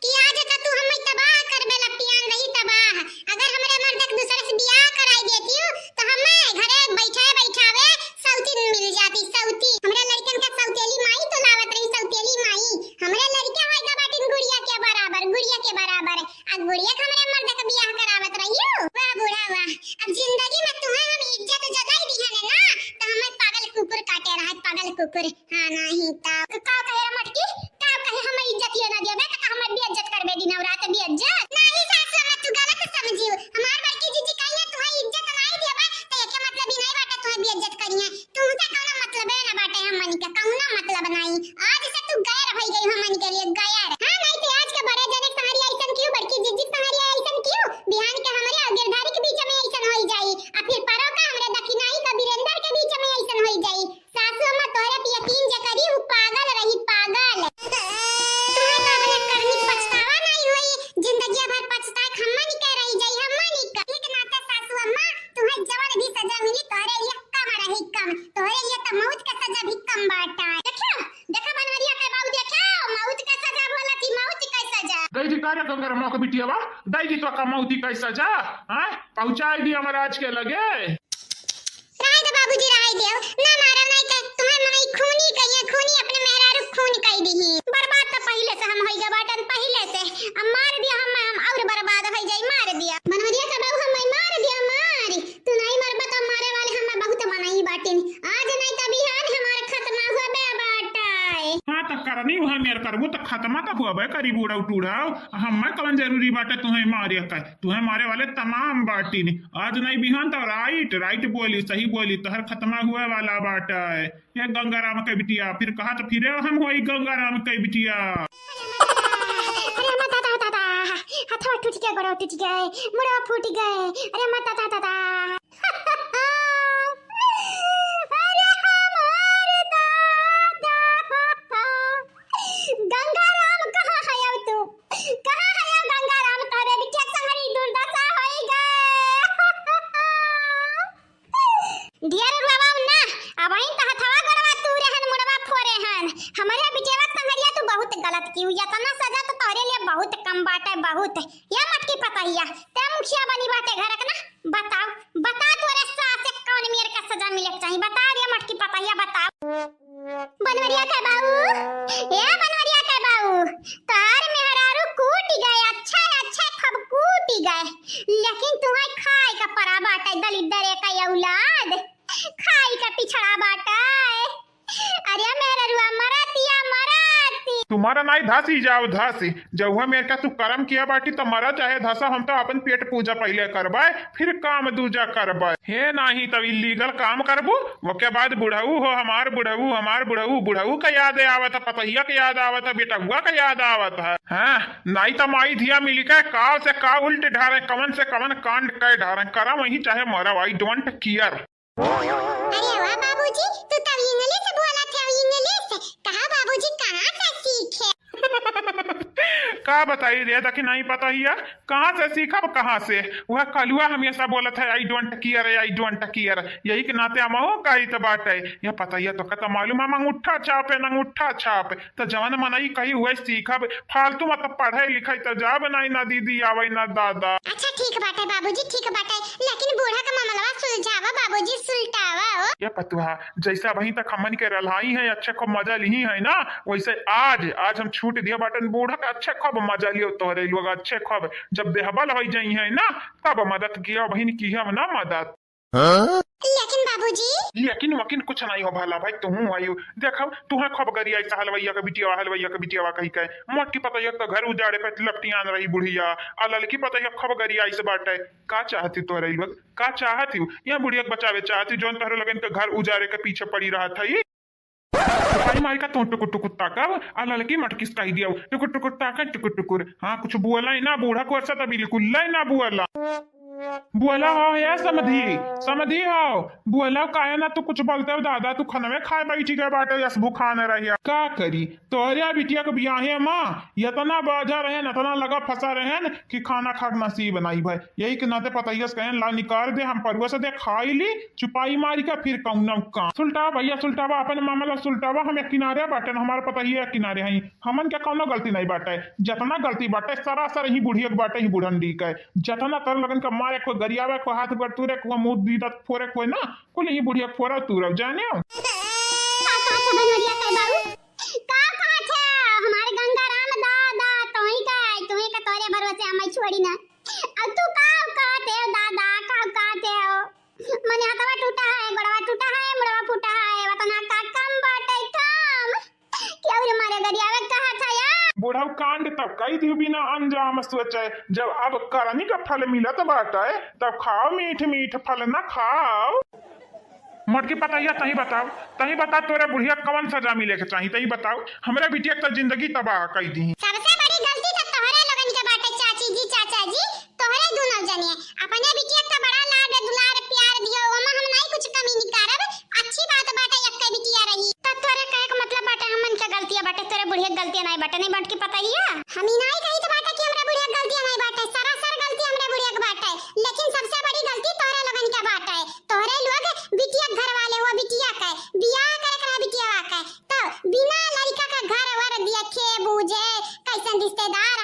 कि आज तो तू हमें तबाह कर बेला पियान रही तबाह। अगर हमरे मर्द के दूसरे से बियाह कराई देती हूँ, तो हमें घरे बैठे बैठावे सौतीन मिल जाती, सौतीन। हमरे लड़कन का सौतेली माई तो लावत रही, सौतेली माई। हमरे लड़के होइगा बाटिन गुड़िया के बराबर, गुड़िया के बराबर। आ गुड़िया के हमरे मर्द के बियाह करावत रहियो। वाह बूढ़ा वाह, अब जिंदगी में तुहैं हम इज्जत जगाई दिहन ना, तो हमें पागल कुकुर काटे रहत, पागल कुकुर। हाँ, नाही त। का कहे रे मटकी? का कहे, हम इज्जत ये ना देबे, त का हम बेइज्जत करबे दिन और रात बेइज्जत? नाही सासु अम्मा, तू गलत समझियो। हमार बड़की जीजी कहिए, "तुहे इज्जत नाही देबे," त एके मतलब ई नाही बाटे, तुहे बेइज्जत करिए। तुमसे कौनो मतलब ना बाटे, हमनी के कौनो मतलब नाही। आज से तू गैर होई गई, हमनी के लिए गैर। हाँ, नाही त आज के बड़े जने तुम्हारी ऐसन क्यों, बड़की जीजी तुम्हारी ऐसन क्यों? बिहान के हमरे और गिरधारी के बीच में ऐसन होई जाई, आ फिर परो का हमरे दखिनाई का वीरेंद्र के बीच में ऐसन होई जाई। सासू अम्मा, तोहरे पे यकीन जे करी, उ पागल रही, पागल। तोहरे तो अपने करनी पछतावा नहीं होई, जिंदगिया भर पछताए के हमनी के रही जाई, हमनी के। एक नाते सासू अम्मा, तुहे जवन भी सजा मिली, तोहरे लिए कम रही, कम। तोहरे लिए तो मौत के सजा भी कम बाटा। देखियो, देखा बनवरिया के बाऊ, देखा, मौत के सजा बोला थी, मौत के सजा। दई दी का रे गंगरमा के बिटियावा, दई दी तो का मौत के सजा, हाँ? पहुँचाई दी हमराज के लगे। रहे दे बाबूजी, रहे दे, ना मारा, नहीं तो तुम्हें माई खूनी कहिए, खूनी अपने मेहरारू खून कई दिही। बर्बाद तो पहिले से हम होइगा बाटन, पहिले से। अब मार दिया हम, हम और बर्बाद होई जाई, मार दिया। बनवरिया का बाबू हम मार दिया, मार। खतमा त हुआ बे करी बूढ़ऊ टूढ़ऊ, हमें कवन जरूरी बाटे तुहें मारे का? तुहें मारे वाले तमाम बाटिन। आज नहीं बिहान तो राइट, राइट बोली, सही बोली, तोहर खतमा हुए वाला बाटे। ये गंगाराम के बिटिया, फिर कहा तो फिरे हम होई गंगाराम के बिटिया। अरे माता, दादा, दादा, हथवा टूट गया, गोड़वा टूट गया, मुड़वा फूट गए। अरे माता, दादा, दादा। अरे हमार दादा। गंगाराम, कहाँ है अब तू? कहाँ है अब गंगाराम? तोरे बिटिया के संगरी दुर्दशा होई गए। ढेर रुआवा ना, अबहीं त हथवा गोड़वा तूरे हन, मुड़वा फोरे हन। हमरे बिटिया के संगरिया तू बहुत गलत किउ, यतना सजा तो तोरे लिए बहुत कम बाटे, बहुत। या मटकी पतहिया, ते मुखिया बनी बाटे घर के ना, बताओ, बता तोरे सास के कौन मेर का सजा मिले के चाही, बता रे मटकी पतहिया, बताओ। बनवरिया के बाऊ, ए बनवरिया के बाऊ, तार मेहरारू कूटी गए, अच्छा अच्छा खूब कूटी गए, लेकिन तुम्हें खाए का परा बाटे, दलिद्दर का औलाद, खाए का पिछड़ा बाटे। अरे मेहररुआ मरतिया मरती। तुम्हारा नाई धासी जाओ धासी, जउहा मेर का तू करम किया बाटी त मरा चाहे धसा, हम तो अपन पेट पूजा पहिले करबे, फिर काम दूजा करबे। हे नाही तब इलीगल काम करबू, ओके बाद बुढ़ऊ हो, हमार बुढ़ऊ, हमार बुढ़ऊ, बुढ़ऊ का याद आवत है, पतहिया के याद आवत है, बेटहुआ का याद आवत है। हाँ, नाही त माई धिया मिली के काव से काव उल्ट ढारे, कवन से कवन कांड कै ढारे, करा वही चाहे मरा, I don't care। अरे वाह बाबूजी, तू तब इंग्लिश बोलत है, इंग्लिश। कहा बाबूजी, कहाँ से सीखे? का बताई रे, देखी नहीं पता हिया, कहाँ से सीखब, कहाँ से? वह कलुआ हमेशा बोलत है, I don't care, I don't care। यही के नाते हमहू कही त बाटे। यह पता हिया तो कहता मालूम है, अंगूठा छापे, अंगूठा छापे। त जवन मनई कही उहे सीखब, फालतू मत पढ़े लिखे त जाब नाई ना दीदी आवे ना दादा। अच्छा ठीक बाटे बाबूजी, ठीक बाटे, लेकिन बूढ़ा का मामलवा सुलझावा बाबूजी, सुलटावा ओ। ये पतुहा, जैसे अबहीं तक हमन के रल्हाई है, अच्छे खूब मजा लिही है ना, वैसे आज, आज हम छूट दिया बाटन बूढ़ा का अच्छे खूब मजा लियो तोहरे लोग, अच्छे खूब। जब देहबल होई जाई है ना, तब मदद किया बहिन की हम ना मदद। हाँ? लेकिन बाबूजी। लेकिन वकिन कुछ नहीं हो भला भाई, तुहू आयु। देखो, तुहे खूब गरियाई से हलवैया के बिटियावा, हलवैया के बिटियावा कही के। मोटकी पतैया तो घर उजाड़े पे लपटियान रही बुढ़िया, आ ललकी पतैया खूब गरियाई से बाटे। का चाहती तोहरे लोग? का चाहती हो? यह बुढ़िया के बचावे चाहती, जौन तोहरे लोगन के घर उजाड़े के पीछे पड़ी रहत है। भाई मारी का तू टुकुर टुकुर ताकब, आ ललकी मटकिस कही दिया, टुकुर टुकुर ताकब, टुकुर टुकुर। हाँ, कुछ बोला ही ना, बूढ़ा को ऐसा तो बिल्कुल ही ना बोला। बोला हो या समधी, समधी हो, बोला काहे ना तू कुछ बोलते हो दादा, तू खनवे खाए बैठी गए बाटे, यस भुखान रहिया। का करी, तोहरे बिटिया के बियाहे मा यतना बाझा रहेन, यतना लगा फंसा रहेन कि खाना खाक नसीब नाई भय। यही के नाते पतैयस कहेन, "ला निकाल दे, हम परुआ से दे खाई ली, चुपाई मारी का फिर कौनो काम।" सुलटावा भैया, सुलटावा, अपन मामला सुलटावा, हम एक किनारे बाटेन, हमार पतैया एक किनारे हई, हमन के कौनो गलती नाई बाटे। जतना गलती बाटे, सरासर ही बुढ़िया के बाटे, ही बुढ़ंडी के। जतना तर लगन का मारे, कोई गरियावे, कोई हाथ गोड़ तूरे, कोई मुंह दीदा फोरे, कोई ना, कुल ही बुढ़िया के फोरा तूरा, जाने हो? का कहत है बनवरिया के बाबू? का कहत है? हमारे गंगाराम दादा, तोही का है, तोही का तोरे भरोसे हम छोड़ी ना। अब तू का कहत है दादा, का कहत है? मने हथवा टूटा है, गोड़वा टूटा है, मुड़वा फूटा है, वतना का कम बाटे कम। केहू रे मारे गरियावे कहत है या? बुढ़ऊ कांड तब कई दियो बिना अंजाम सोचे, जब अब करनी का फल मिलत बाटे, तब खाओ मीठ मीठ फल ना खाओ। मोटकी पतैया, तही बताओ, तही बता, तोरे बुढ़िया कवन सजा मिले के चाही, तही बताओ। हमरे बिटिया के तो जिंदगी तबाह कई दी। सबसे बड़ी गलती तो तोहरे लोगन के बाटे, चाची जी, चाचा जी, तोहरे दुनो जने। अपने बिटिया के तो बड़ा लाड दुलार प्यार दियो, ओमा हम नहीं कुछ कमी निकारब। अच्छी बात बाटे, एक्के बिटिया रही। तो तोरे कहे के मतलब बाटे, हमन के गलतिया बाटे, तोरे बुढ़िया के गलतिया नहीं बाटे, नहीं बाटे कि पता ही है? हम ई नहीं कही तो बाटे कि हमरा बुढ़िया के गलतिया नहीं बाटे, सरासर गलती हमरा बुढ़िया के बाटे, लेकिन सबसे बड़ी गलती तोहरे लोगन के बाटे। तोहरे लोग बिटिया के घर वाले हुआ, बिटिया के बियाह करे के रहा बिटिया के, तो बिना लड़का के घर वर देखे बूझे, कैसन रिश्तेदार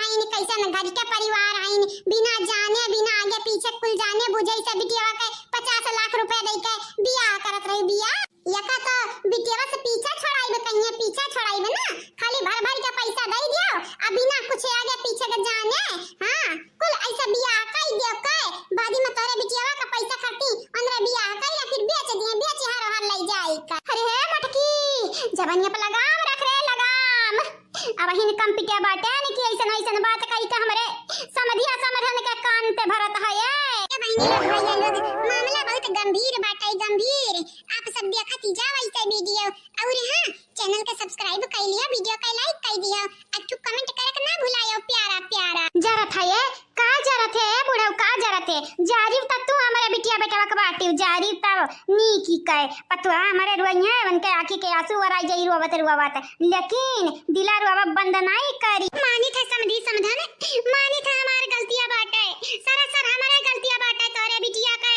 करत है ये। ए बहिनी लोग, भैया लोग, मामला बहुत गंभीर बाटे, गंभीर। आप सब देखत ही जाओ ऐसे video। और हाँ, channel के subscribe कर लिया, video के like कर दिया, और तू comment करके ना भुलायो, प्यारा प्यारा। जरत है ये, का जरत है बुढ़ऊ, का जरत है? जारी त तू हमरे बिटिया बेटवा के बाटी, जारी त नीकी कहे। पतुआ हमरे रोइहे, उनके आँखी के आँसू वराई जाई रोवत रोवत, लेकिन दिला रोवा बंद नाई करी। मानित है समधी समधन, मानित है हमार गलतिया बाटे, सरासर हमरे गलतिया बाटे तोरे बिटिया के।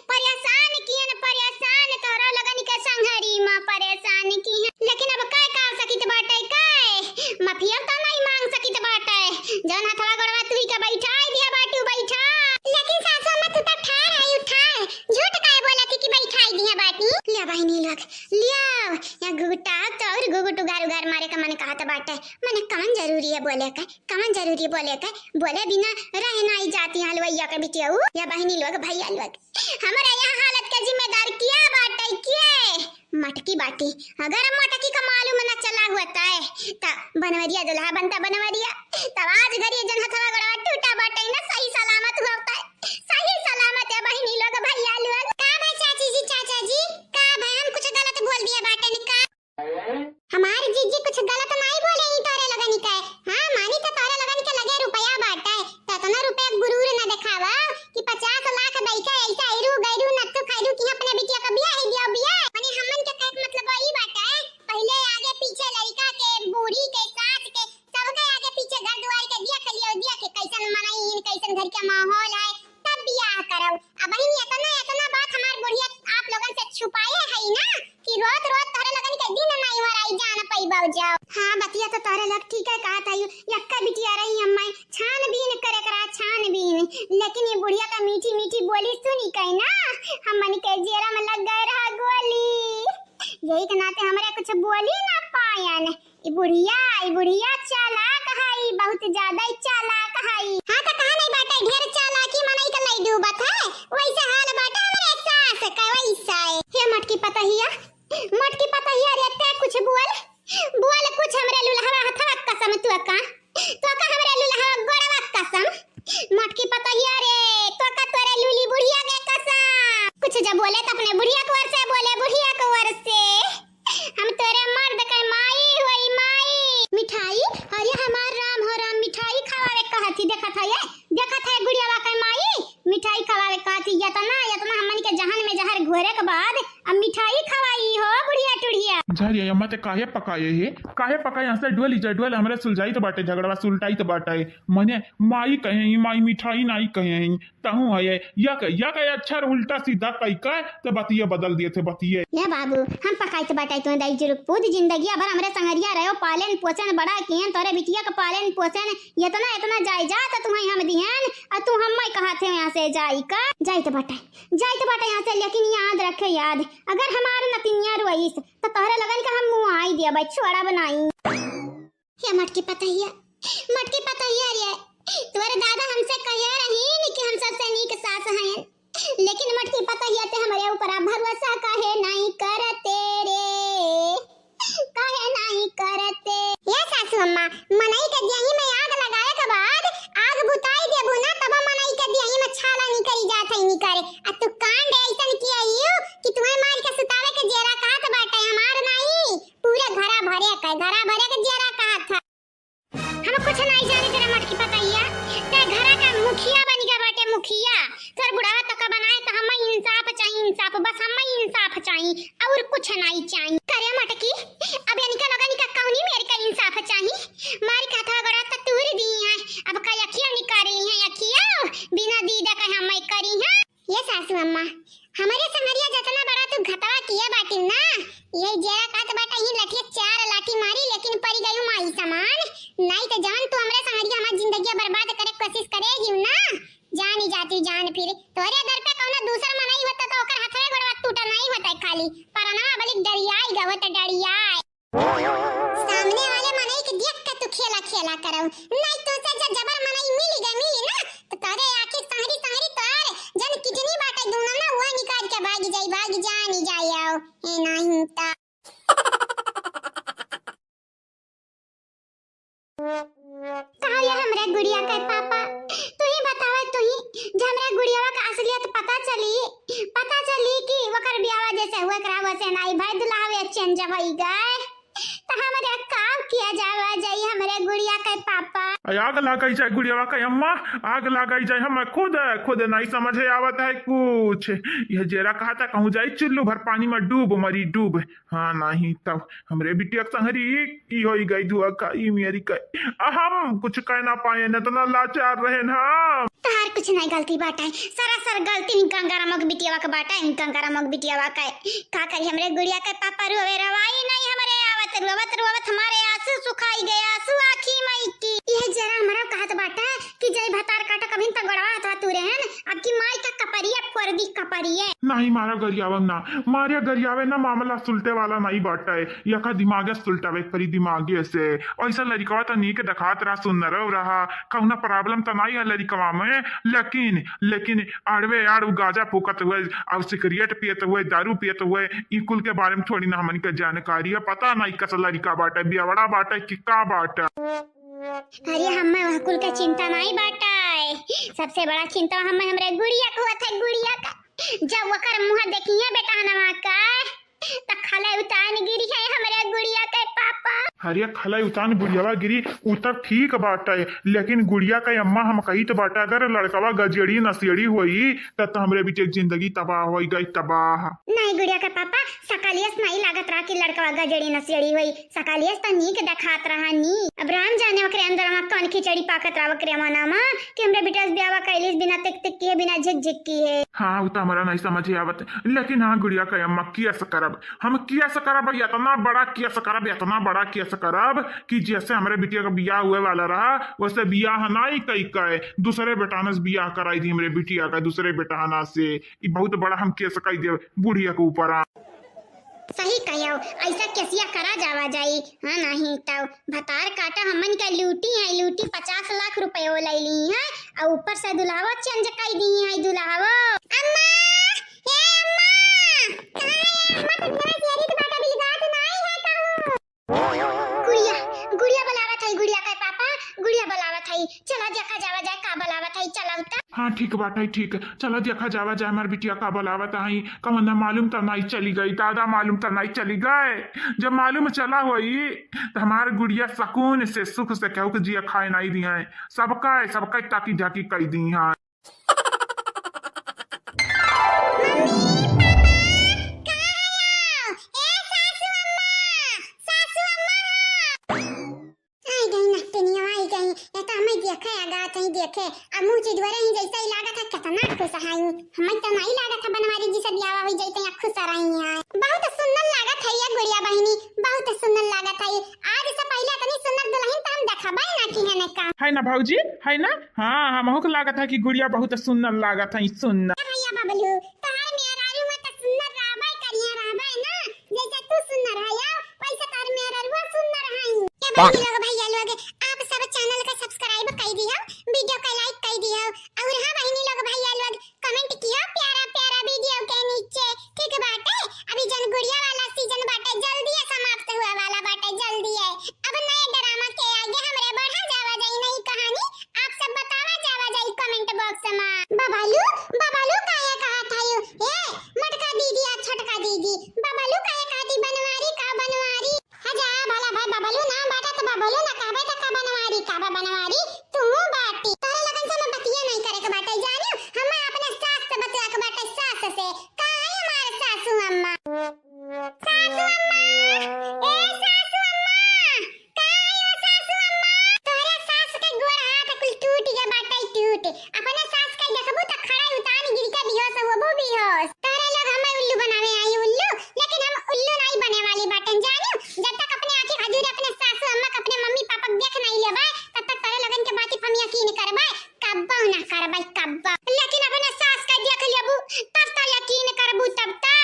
परेशान किहन, परेशान तोरा लगन के संघरी मा परेशान किहन, लेकिन अब काय का सकित बाटे, काय माफिया तो नहीं मांग सकित बाटे। जौन हथवा गोड़वा तुही के बैठाई दिया बाटू, बैठा। लेकिन सासू अम्मा तू तो ठार है, उठाए, झूठ काहे बोलत ही कि बैठाई दिया बाटी? लिया बहिनी लोग, लिया, या घुघुटा तो और घुघुट उगार उगार मारे का मन कहत बाटे। मने कवन जरूरी है बोले के, कवन जरूरी है बोले के? बोले बिना रहे नाई जाती हलवैया के बिटिया। या बहिनी लोग, भैया लोग, हमरा यहाँ हालत के जिम्मेदार किया बाटे, किए? मटकी बाटी। अगर मटकी का मालूम न चला होता है, त बनवरिया दुल्हा बनता बनवरिया। तब आज घर ये जन हथवा गोड़वा टूटा बाटे न, सही सलामत होता है, सही सलामत है बहिनी लोग, भैया लोग। का भाई चाची जी, चाचा जी, का भाई हम कुछ गलत बोल दिया बाटे न का? हमार जीजी कुछ गलत नाई बोले ही तोरे लगन के। हाँ, मानी तो तोरे लगन के लगे रुपया बाटे, तो इतना रुपया गुरूर न दिखावा कि पचास लाख दई के ऐसा ऐरू गैरू नत्थू खैरू की अपने बिटिया का बियाह ही दिया बियाह। माने हमन के कहे के मतलब ई बाटे, पहले आगे पीछे लड़का के, बूढ़ी के, सास के, सबके आगे पीछे घर दुआर के देख लियो, देख के कैसन मनई, कैसन घर के माहौल है, तब बियाह करब। अब बहिन, इतना, इतना बात हमार बुढ़िया आप लोगन से छुपाए है ना कि रोत रोत तोहरे लगन के दिन नाई ओराई जान पैबौ जाओ। हाँ, बतिया तो तोहरे लोग ठीक है कहत है, यक्का बिटिया रही हम्मै, छानबीन करे करा छानबीन, लेकिन ये बुढ़िया का मीठी मीठी बोली सुनी के ना हमन के जेरा में लग गए रहा गोली। यही के नाते हमरे कुछ बोली ना पायन। ई बुढ़िया, ई बुढ़िया चालाक हई, बहुत ज्यादा ही चालाक हई। हाँ, त कहा नहीं बाटे, ढेर चालाकी मनई के लई डूबत है, वैसे हाल बाटे हमरे सास के, वैसा है। हे मटकी पतहिया, मटकी पतहिया रे, ते कुछ बोल, बोल कुछ हमरे लुलहवा हथवा कसम, तू का, तू का हमरे लुलहवा गोड़वा कसम। मटकी पतहिया रे, तोका तोरे लूली बुढ़िया के कसम। कुछ जब बोले तो अपने बुढ़िया के ओर से बोले, बुढ़िया के ओर से। हम तोरे मर्द के माई होई माई। मिठाई, अरे हमार राम हो राम, मिठाई खवावे कहत ही, देखत है ये, देखत है गुड़ियावा के माई, मिठाई खवावे कहत ही। यतना, यतना हमन के जहन में जहर घोरे के बाद अब मिठाई खवाई हो बुढ़िया टुढ़िया। जा रे अम्मा, ते काहे पकाए हे? काहे पकाए? यहाँ से डोली जा, डोल, हमरे सुलझाइत बाटे, झगड़वा सुलटाइत बाटे। मने माई कहे ही, माई मिठाई नाई कहे ही, तहूँ है, या कहे, या कहे, अच्छा उल्टा सीधा कई का, ते बतिये बदल दिए थे, बतिये। ले बाबू, हम पकाइत बाटे तुम्हें दाई जुरुक पूत, जिंदगिया भर हमरे संगरिया रहो, पालन पोषण बड़ा किए, तोरे बिटिया का पालन पोषण, इतना, इतना जायदाद तुम्हें हम दिहन, और तू हम्मै कहा थे यहाँ से जाई का? जाइत बाटे, जाइत बाटे यहाँ से, लेकिन याद रखे याद, अगर हमार नतिनिया रोइस, तो तोहरे लगन के हम मुँह आई दिया भाई, छोड़ा बनाई। हे मटकी पतहिया, मटकी पतहिया रे, तोरे दादा हमसे कहे रहीन कि हम सबसे नीक सास हैं, लेकिन मटकी पतहिया ते हमरे ऊपर भरोसा काहे नाई करते रे, काहे नाई करते? ये सासू अम्मा, मनई के देही में आग लगावे के बाद आग बुताई देबू ना, तब मनई के देही में छाला निकरी जात है निकरे। आ तू कांड ऐसन किया यू कि तुम्हें मार के सुतावे के जेरा कहत बाटे, हमार नाई, पूरे घरा भरे के, घरा भरे के जेरा कहत है। हम कुछ नाई जानी तेरे मटकी पतैया, ते घरा का मुखिया बन गया बाटे, मुखिया। तोर बुढ़ावा तो का बनाए, तो हमें इंसाफ चाहिए, इंसाफ, बस हमें इंसाफ चाहिए, और कुछ नाई चाहिए। करे मटकी, अब इनका लोगन का कौनी मेर का इंसाफ चाहिए? मारी का हथवा गोड़ा तो तूर दी है, अब का अखिया निकाल ली है, अखिया बिना दीदा का हमें करी है। ये सासू अम्मा, हमरे संगरिया जतना बड़ा तू घतवा किए बाटिन ना, ये जेरा कहत बाटा, ही लठिया चार लाठी मारी, लेकिन परी गयू माई समान। नाई तो जवन तू हमरे संगरिया हमार जिंदगिया बर्बाद करे कोशिश करे ही ना, जानी जाती जान फिर। तोरे घर पे कौनो दूसर मनई होता तो ओकर हथवे गोड़वा टूटा नहीं होता खाली, परनवा बलिक डरियाई गवत डरियाई। सामने वाले मनई के देख के तू खेला खेला करौ, नाई तो से जब जबर मनई मिली गए मिली ना, तो तोरे आखिर संहरी संहरी तोर जन किडनी बाटे दूनो ना, वो निकाल के भाग जाई, भाग जानी जाई आओ, ए नाई तो। कहो ये हमरे गुड़िया के पापा, तू ही बतावे, तू ही चली, पता चली कि ओकर बियाह जैसे हुए करा वैसे नाई भाई, दुल्हा वे चेंज होई गए। त हमरे का किया जावा जाई हमरे गुड़िया के पापा? अरे आग लगाई जाए गुड़ियावा के अम्मा, आग लगाई जाए। हम खुद, खुद नहीं समझे आवत है कुछ। यह जेरा कहा था कहूँ जाई चुल्लू भर पानी में डूब मरी डूब। हाँ नहीं तब हमरे बिटिया के संगरी की होई गई धुआ का ई मेरी का। हम कुछ कह ना पाए न, इतना लाचार रहे ना। तहार कुछ नहीं गलती बाटे, सरासर गलती इन गंगाराम के बिटियावा के बाटे, इन गंगाराम के बिटियावा के। का करी हमरे गुड़िया के पापा रोवे रवाई नहीं हमरे आवत, रोवत रोवत हमारे आंसू सुखाई गए, आंसू आँखी मई की। यह जरा हमरा कहत बाटे कि जय भतार काटा कभी त गड़वा हथवा तू रहन, अब की माई का कपरिया फोड़ दी कपरिये। नहीं मारा गरियावम ना, मारिया गरियावे ना, मामला सुलटे वाला नहीं बाटे। यका दिमागे सुलटावे परी दिमागे से। ऐसा लड़िकवा त नीक देखात रहा, सुंदर रहा, कौना problem त नहीं है लड़िकवा में, लेकिन, लेकिन आड़वे आड़ उ गांजा फूकत हुए, अब सिगरेट पियत हुए, दारू पियत हुए, ई कुल के बारे में थोड़ी ना हमन के जानकारी है। पता नहीं कस लड़िका बाटे, बियावड़ा बाटे कि का बाटे। अरे हमें वह कुल का चिंता नहीं बाटे, सबसे बड़ा चिंता हमें हमरे गुड़िया को होत है, गुड़िया का। जब ओकर मुँह देखिए बेटा नवा का, त खले उतान गिरी है हमरे गुड़िया के पापा। अरे खले उतान गुड़ियावा गिरी, उ तब ठीक बाटे, लेकिन गुड़िया के अम्मा हम कही तो बाटे, अगर लड़कवा गजेड़ी नशेड़ी होई, त, त हमरे बीच एक जिंदगी तबाह होई गई, तबाह। नहीं गुड़िया के पापा, सकलियस नहीं लागत रहा कि लड़कवा गजेड़ी नशेड़ी होई। सकलियस त नीक देखात रहा नी। अब राम जाने ओकरे अंदर में कौन खिचड़ी पाकत रहा ओकरे मना में कि हमरे बिटिया से ब्याह कैलिस बिना तिक तिक किए, बिना झिक झिक किए। हाँ, उ त हमरा नहीं समझे आवत, लेकिन हाँ गुड़िया के अम्मा कियस करब, हम कियस करब, इतना बड़ा कियस करब, इतना बड़ा कियस करब कि जैसे हमरे बिटिया का बियाह हुए वाला रहा वैसे बियाह नहीं कई के दूसरे बेटाना से बियाह कराई दी हमरे बिटिया का दूसरे बेटाना से। ई बहुत बड़ा हम केस कई देब बुढ़िया के ऊपर। सही कहो, ऐसा केसिया करा जावा जाई। हाँ, नहीं तो भतार काटा हमन के लूटी है, लूटी पचास लाख रुपयो ले ली है, और ऊपर से दुल्हावो चेंज कर दी है, दुल्हावो। अम्मा, ए अम्मा, कहाँ है अम्मा? तनिया शेरी के बाटा बिलगात नहीं है कहूँ। गुड़िया, गुड़िया बुलावत है, गुड़िया के पापा, गुड़िया बुलावत है। चला देखा जावा जाए का बुलावत है, चला उतर। हाँ, ठीक बाटे, ठीक। चला देखा जावा जाए, हमार बिटिया का बुलावत है। कमंदा मालूम त नहीं चली गई, दादा मालूम त नहीं चली गए। जब मालूम चला होई, त हमार गुड़िया सकून से, सुख से केहू के जिया खाए नहीं दी है। सबका, सबका ताकी झाकी कई दी है। मम्मी, पापा, कहाँ हो? ए सासू अम्मा, सासू अम्मा। आई गई नटनिया, आई गई। ये तो हमें देखे, आगा तई देखे। अब मुँह चिदवरे ही जैसे ही लागत है, कितना खुश है। हमें तो नहीं लागत है बनवारी जी से ब्याह हुई जैसे यहाँ खुश रही है। बहुत सुंदर लागत है ये गुड़िया बहिनी, बहुत सुंदर लागत है। आज से पहले इतनी सुंदर दुल्हन तो हम देखबे ना की है ने का। है ना भौजी, है ना? हाँ, हमहू के लागत है कि गुड़िया बहुत सुंदर लागत है, सुंदर। ए भैया बबलू, तोहार मेहरारू में तो सुंदर रहबे करिया रहबे ना, जैसे तू सुंदर है, वैसे तोहार मेहरारू सुंदर है। ए बहिनी लोग, भैया लोग, आप सब channel का subscribe कर दियो, video का like कर दियो, और हाँ बहिनी लोग, भैया लोग, comment किया प्यारा प्यारा video के नीचे, ठीक बाटे? अभी जन गुड़िया वाला season बाटे, जल्दी है समाप्त हुआ वाला बाटे, जल्दी है। अब नए drama के आगे हमरे बढ़ा जावा जाई नई कहानी, आप सब बतावा जावा जाई comment box में। बबलू, बबलू काहे कहा था यू? ए, मोटका दीदी आ छोटका दीदी, बबलू काहे कहा थी बनवारी का बनवारी? हाँ जा, भला भाई बबलू ना बाटा तो बबलू ना कहबे तो का बनवारी, का बा बनवारी, तू बाटी। तोहरे लगन से मैं बतिया नहीं करे के बाटे, जानियो? हमें अपने सास से बतिया के बाटे, सास से। का है हमारे सासू अम्मा? सासू अम्मा, ए सासू अम्मा, का है ओ सासू अम्मा? तोहरे सास के गोड़ हाथ कुल टूट गया बाटे, टूट। अपने सास के देखबू त खड़ा उतान गिर के बेहोश होबू, बेहोश। तोहरे लोग हमें उल्लू बनावे आई उल्लू, लेकिन हम उल्लू नहीं बने वाली बाटन जानियो। जब तक अपने आँखी खजूरे अपने सासू अम्मा के अपने मम्मी पापा के देख नहीं लेबे, तब तक तोहरे लोगन के बात हम यकीन करबे, कब्बो ना करबे, कब्बो। लेकिन अपने सास के देख लेबू, तब तो यकीन करबू, तब तो।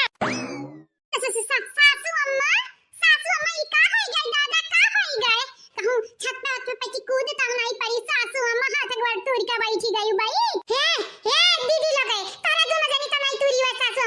सा-, सा-, सा-, सासू अम्मा, सासू अम्मा, ई का होई गए दादा, का होई गए? कहूँ छत पे, छत पे की कूद तब नहीं पड़ी, सासू अम्मा हाथ गोड़ तूर के बैठी गई बाई। हे, हे, दीदी लोग, तारा दोनों जनी तो नहीं तूरी हुआ सासू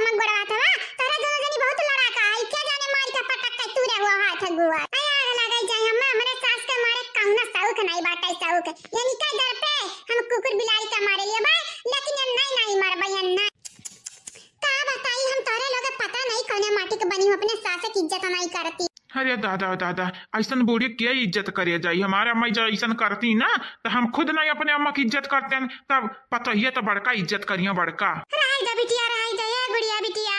ए दादा, दादा, अइसन बूढ़ी के इज्जत करे जाई? हमार अम्मा जब अइसन करती ना, त हम खुद नहीं अपने अम्मा की इज्जत करतेन, तब पतोहिया त बड़का इज्जत करिया, बड़का। रहे दा बिटिया, रहे दा, ए गुड़िया बिटिया,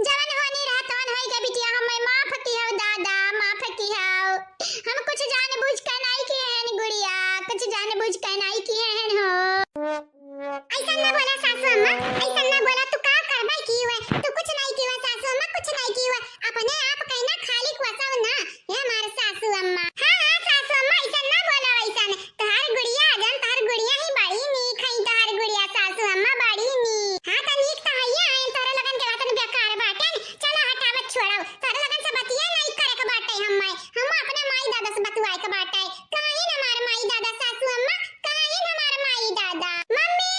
जवन होनी रहा तवन होई गा बिटिया, हमें माफ किहौ दादा, माफ किहौ। हम कुछ जान बूझ के नहीं किहे हन गुड़िया, कुछ जान बूझ के नहीं किहे हन हो। अइसन ना बोला सासू अम्मा, अइसन ना बोला, तू का करबै की हुए? तू कुछ नहीं की हुए सासू अम्मा, कुछ नहीं की हुए। अपने आप कहना खाली वसौ ना, ए हमार सासू अम्मा। हाँ, हाँ, सासू अम्मा, अइसन ना बोला वइसन। तोहार गुड़िया, जन तोहार गुड़िया ही बड़ी नीक है, तोहार गुड़िया सासू अम्मा बड़ी नीक। हाँ, त नीक त हइये हैं, तोहरे लोगन के बातन बेकार बाटेन। चला हटावत छोड़ाओ, तोहरे लोगन से बतिये नहीं करे के बाटे हम्मे। हम अपने माई दादा से बतुआए के बाटे। कहीं न हमार माई दादा सासू अम्मा, कहीं न हमार माई दादा। मम्मी,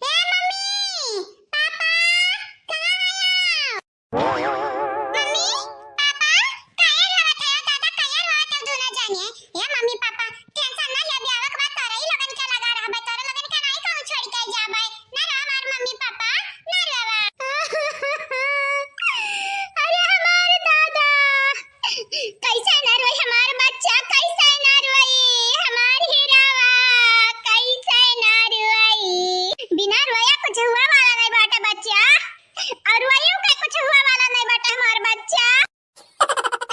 ए मम्मी, पापा, कहाँ आया? मम्मी, पापा, काहे रोवत है? दादा, काहे रोवत है दोनों जने? ए मम्मी, पापा, tension ना ले, ब्याह के बाद तोरे ही लोगन के लगा रहबे, तोरे लोगन के नहीं कहूँ छोड़ के जाबे। ना रो हमार मम्मी, पापा, ना रोवा। अरे हमार दादा, कैसे ना रोई हमार बच्चा, कैसे ना रोई हमार हीरावा, कैसे ना रोई? बिना रोया कुछ हुआ वाला नहीं बाटे बच्चा। और वही का कुछ हुआ वाला नहीं बाटे हमार बच्चा।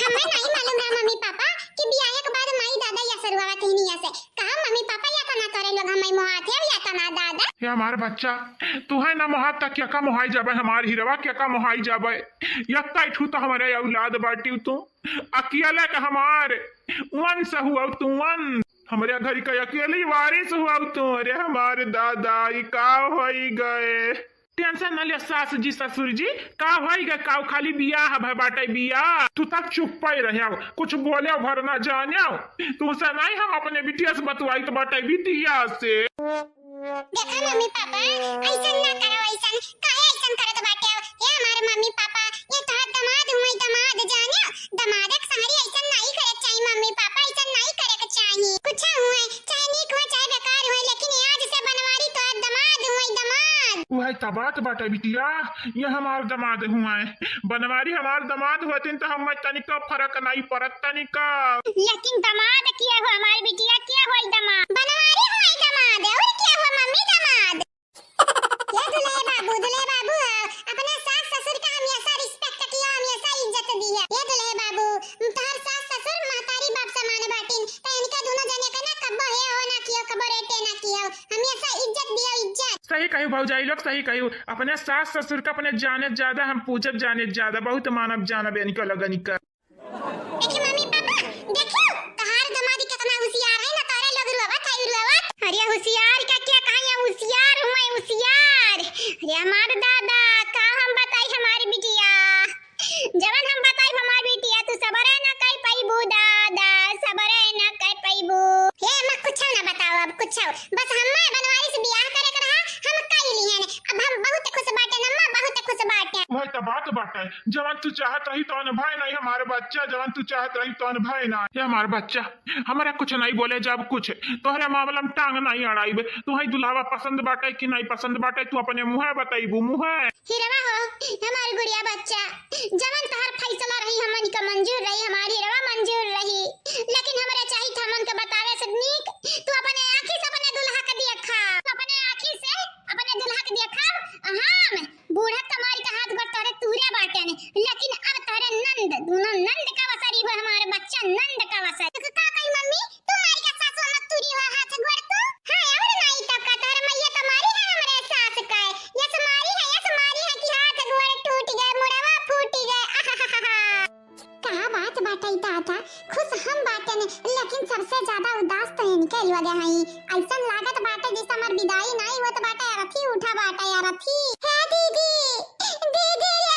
हमें नहीं मालूम है मम्मी पापा कि बियाहे के बाद माई दादा या सरुआवा तीनिया से। कहा मम्मी पापा या तना करे लोग हमें मोहात है या तना दादा। ये हमार बच्चा, तू है ना मोहात तक क्या का मोहाई जाबे हमार हीरवा, क्या का मोहाई जाबे। यक्का ठू तो हमारे औलाद बाटी तू, अकेले का हमार वंश हुआ तू वंश। हमरे घर का अकेली वारिस हुआ तू। अरे हमार दादा, ई का होई गए? Tension न ले सास जी ससुर जी, का होई गए, का खाली बियाह भय बाटे बियाह। तू तक चुप्पे रहे, कुछ बोले भर ना जाने। तुमसे नहीं हम अपने बिटिया से बतवाई तो बाटे बिटिया से। देखा मम्मी पापा, ऐसन ना करो, ऐसन काहे ऐसन करत बाटे? ये हमारे मम्मी पापा, ये तोहार दामाद हुए, दामाद जाने, दामाद के संगरी ऐसन नहीं करे के चाही मम्मी पापा, ऐसन नहीं करे के चाही। कुछ हुए, चाहे नीक हुए, चाहे बेकार हुए, लेकिन ये आज से बनवारी तोहार दामाद हुए, दामाद। वह त बात बाटे बिटिया, ये हमार दामाद हुए, बनवारी हमार दामाद होतिन त हम तनिका फर्क नहीं पड़त तनिका। लेकिन दामाद किया हो हमार बिटिया, किया होई दामाद? बनवारी होई दामाद, और किया हो मम्मी दामाद? ये दुल्हे बाबू, दुल्हे बाबू, अपने सास ससुर का हमेशा respect किया, हमेशा इज्जत दी है। ये दुल्हे बाबू, तोहर सास ससुर महतारी बाप समान बाटिन, तो इनका दोनों जने का ना कब्बो हे हो ना कियो, कब्बो रेटे ना कियो, हमेशा इज्जत दियो, इज्जत। सही कही भौजाई लोग, सही कही। अपने सास ससुर का अपने जाने ज्यादा हम पूजब, जाने ज्यादा, बहुत मानब जानब इनका लगन का। देखी मम्मी पापा, देखियो, तोहार दामाद कितना होशियार है ना, तोहरे लोग रोवत है, रोवत। अरे होशियार का क्या कहा, ये होशियार हुए, होशियार। अरे हमार दादा, का हम बताई हमार बिटिया, जवन हम बताई हमार बिटिया, तू सबरे ना कर पैबू दादा, सबरे ना कर पैबू। हे अम्मा, कुछ ना बताओ अब, कुछ, बस हम्मे बनवारी से बियाह करे के रहा, हम कर लिहन। अब हम बहुत खुश बाटे अम्मा, बहुत खुश बाटे। वही तो बात बाटे, जवन तू चाहत रही तवन भय नहीं हमार बच्चा, जवन तू चाहत रही तवन भय ना। ये हमार बच्चा, हमरा कुछ नहीं बोले जब कुछ, तोहरे मामला में टांग नहीं अड़ाइबे। तू है दुल्हावा पसंद बाटे कि नहीं पसंद बाटे, तू अपने मुँहे बतैबू, मुँहे। हीरवा हो, हमार गुड़िया बच्चा, जवन तोहर फैसला रही हमन का मंजूर रही, हमार हीरवा मंजूर रही, लेकिन हमरे चाहित हमन के बतावे से नीक तू अपने आँखी से अपने दुल्हा के देखा, तू अपने आँखी से अपने दुल्हा के देखा। हम बूढ़ा कमारी का हाथ गोड़ तोहरे तूरे बाटेन, लेकिन अब तोहरे नंद, दोनों नंद का वसरी हो हमार बच्चा, नंद का वसरी। तो का कही मम्मी, तू मारी का सासू मत तूरी हो हाथ गोड़ तू? हाँ, और नहीं तो का, तोहर मैया तो मारी है हमरे सास का, यस मारी है, यस मारी है कि हाथ गोड़ टूट गए, मुड़वा फूट गए। आहाहाहा। का बात बाटे दादा, खुश हम बाटेन, लेकिन सबसे ज्यादा उदास तो इनके लोग हई। ऐसन लागत बाटे जैसे हमार विदाई नाई होत बाटे, अरथी उठा बाटे, अरथी। हे दीदी, दीदी रे।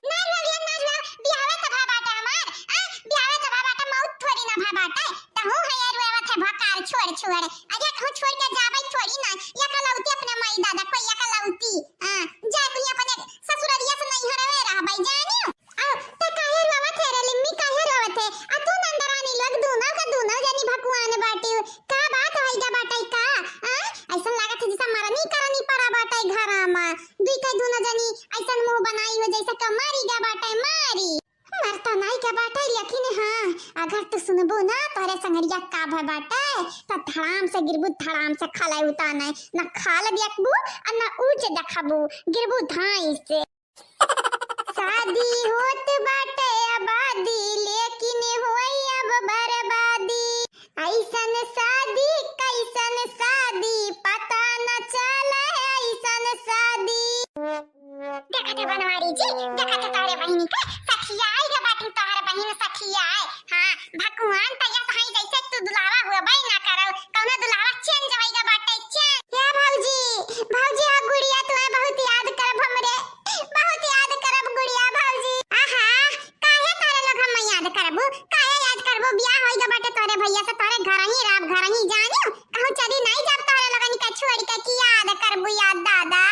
ना रोविया, ना रोवा, बियाहवे तो भा बाटे हमार, आ, बियाहवे तो भा बाटे, मौत थोड़ी ना भा बाटे। तहूँ है ये रोवत है भकार छोड़ छोड़। अरे कहूँ छोड़ के जाबै थोड़ी ना, एकलौती अपने माई दादा, कोई एकलौती। हाँ, जा तू अपने ससुररिया से नैहरवे रहबै, जानियो। आ, त काहे रोवत है रे लिम्मी, काहे रोवत है? आ तू नंदरानी लोग दूनो का दूनो जनी भकुआन बाटियो। का बा? या का भय बाटे? त धड़ाम से गिरबू, धड़ाम से खलय उता नहीं, न खाल देखबू, आ न ऊँच देखबू, गिरबू धाई से। शादी होत बाटे आबादी, लेकिन होई अब बर्बादी। ऐसन शादी, कैसन शादी, पता न चले ऐसन शादी। देखत है बनवारी जी, देखत है तोहरे बहिनी के सखियाई रे बाटी, तोहरे बहिन सखियाई। हाँ, भगवान त यस हई जैसे तू दुलावा हुआ बई ना करो, कौनो दुलावा change होई गा बाटे, change। या भौजी, भौजी, हाँ गुड़िया, तुम्हें बहुत याद करब हमरे, बहुत याद करब गुड़िया भौजी। आहा, काहे तोहरे लोग हम याद करबू, काहे याद करबू? बियाह होई गा बाटे तोहरे भैया से, तोहरे घर ही रहब, घर ही जानियो, कहूँ चली नहीं जाब तोहरे लोगन के छोड़ के कि याद करबू, याद दादा।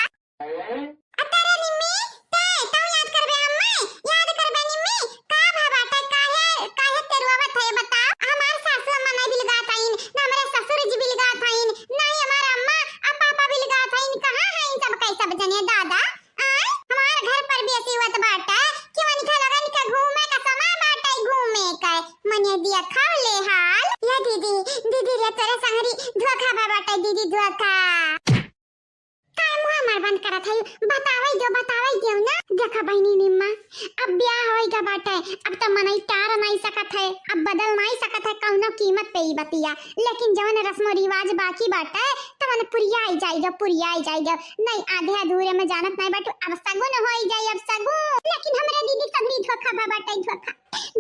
अतरे निम्मी, ते, तू याद करबे हम्मे? याद करबे निम्मी? का भा बाटे, काहे, काहे तेरुआवत है, बताओ? हमार सासू अम्मा नहीं बिलगात हईन, ना हमरे ससुर जी बिलगात हईन, ना ही हमार अम्मा आ पापा बिलगात हईन। कहाँ हईन सब, कई सब जने दादा? आय, हमार घर पर भी ऐसी हुआ तो बाटे कि उनके लगन के घूमे का समय बाटे, घूमे का। मने दिया खाओ ले हाल। या दीदी, दीदी रे तोरे संगरी धोखा भा बाटे दीदी, धोखा। काय मुँह हमार बंद करत है, बतावै दियो, बतावै दियो ना। देखा बहिनी निम्मा, अब ब्याह होई गा बाटे, अब त मनई टार नाई सकत है, अब बदल नाई सकत है कौनो कीमत पे ई बतिया। लेकिन जवन रस्मो रिवाज बाकी बाटे, तवन पुरियाई जाई गा, पुरियाई जाई गा। नहीं आधे अधूरे में जानत नाई बाटू, अब सगुन होई जाई, अब सगुन। लेकिन हमरे दीदी संगरी धोखा भा बाटे, धोखा,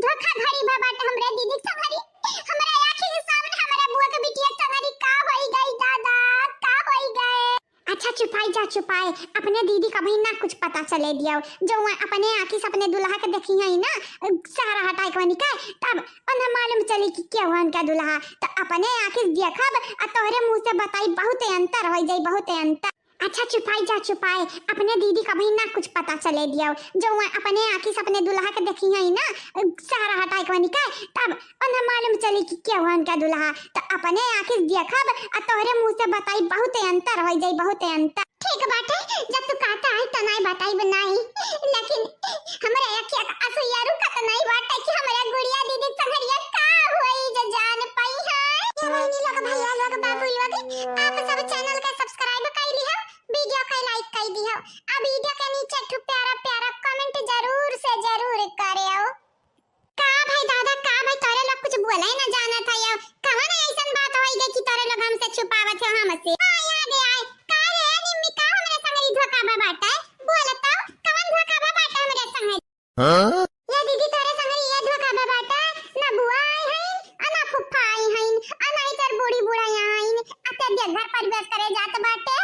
धोखाधड़ी भा बाटे हमरे दीदी संगरी। हमरे आँखी के सामने हमरे बुआ के बिटिया संगरी का होई गई दादा, का होई गए। अच्छा चुपाई जा चुपाई, अपने दीदी का भी ना कुछ पता चले दियो। जो वह अपने आँखी से अपने दुल्हा के देखी है ना, सहरा हटाए के बनी के, तब उन्हें मालूम चली कि क्या हुआ उनका दुल्हा। तो अपने आँखी से देखब आ तोहरे मुँह से बताई, बहुत अंतर हो जाई, बहुत अंतर। अच्छा चुपाई जा चुपाई, अपने दीदी का भी ना कुछ पता चले दियो। जो वह अपने आँखी से अपने दुल्हा के देखी है ना, सहरा हटाए के बनी के, तब उन्हें मालूम चली कि क्या हुआ उनका दुल्हा। तो अपने आँखी से देखब आ तोहरे मुँह से बताई, बहुत अंतर हो जाई, बहुत अंतर। ठीक बाटे, जब तू कहता है तो नहीं बताई बनाई, लेकिन हमरे अखिया का आंसू या रुकत नहीं बाटे कि हमरे गुड़िया दीदी संगरिया का होई जो जान पाई है। ये बहिनी लोग, भैया लोग, बाबू लोग, आप सब channel के subscribe कर लिहो, video के like कर दिहो, आ video के नीचे एक ठो प्यारा प्यारा comment जरूर से जरूर करे हो। का भाई दादा, का भाई, तोरे लोग कुछ बोले ना जानत है यो? कवन ऐसन बात होई गई कि तोरे लोग हमसे छुपावत हो हमसे? आ, याद आए, का रे निम्मी, का हमरे संगरी धोखा बा बाटे? बोल तो, कवन धोखा बा बाटे हमरे संगरी? हाँ? ये दीदी, तोरे संगरी ये धोखा बा बाटे, ना बुआ आई हईन, आ ना फुफ्फा आई हईन, आ ना ही तोर बूढ़ी बुढ़ाई आईन, आ ते देख घर परिवेश करे जात बाटे।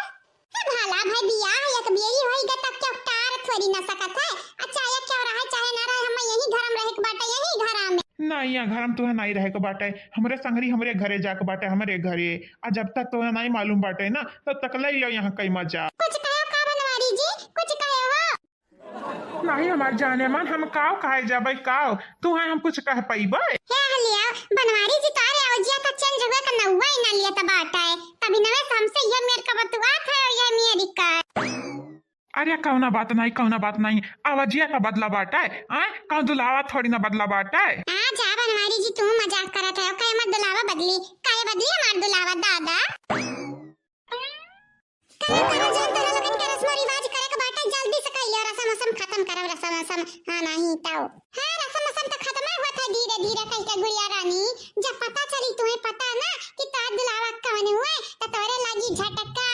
ए भाला भाई, बियाह एक बेरी होई गए, तब क्यों टार थोड़ी ना सकत है। अच्छा, ये क्यों रहे चाहे ना रहे, हम यही घर में रहे के बाटे, यही घर में। ना, यहाँ घर में तुहे नहीं रहे के बाटे, हमरे संगरी हमरे घरे जाके बाटे, हमरे घरे। आ जब तक तुहे नहीं मालूम बाटे ना, तब तक ले लो यहाँ कई मजा। कुछ कहो का बनवारी जी, कुछ कहो हो? नहीं हमार जाने मन, हम काव कहे जाबे काव, तुहे हम कुछ कह पइबे? हे हलिया, बनवारी जी तोहरे अवजिया का change हुए का नौवा ही ना लिया त बाटे। तभी नवे से हमसे ये मेर का बतुआत है और ये मेरी का। अरे कौना बात नहीं, कौना बात नहीं, अवजिया का बदला बाटे, आय? कौन दुलावा थोड़ी ना बदला बाटे। आ जा बनवारी जी, तू मजाक करत है, कहे मत दुलावा बदली, काहे बदली हमार दुलावा दादा? कहे करो जौन तोरा लोगन के रस्म रिवाज करे के बाटे, जल्दी से कइले रसम रसम खत्म करो, रसम रसम। हाँ, नहीं तो। हाँ, रसम रसम तो खत्म होत है धीरे धीरे कह के गुड़िया रानी। जब पता चली तुम्हें पता ना कि तोर दुलावा कौन हुए, तो तोरे लागी झटका,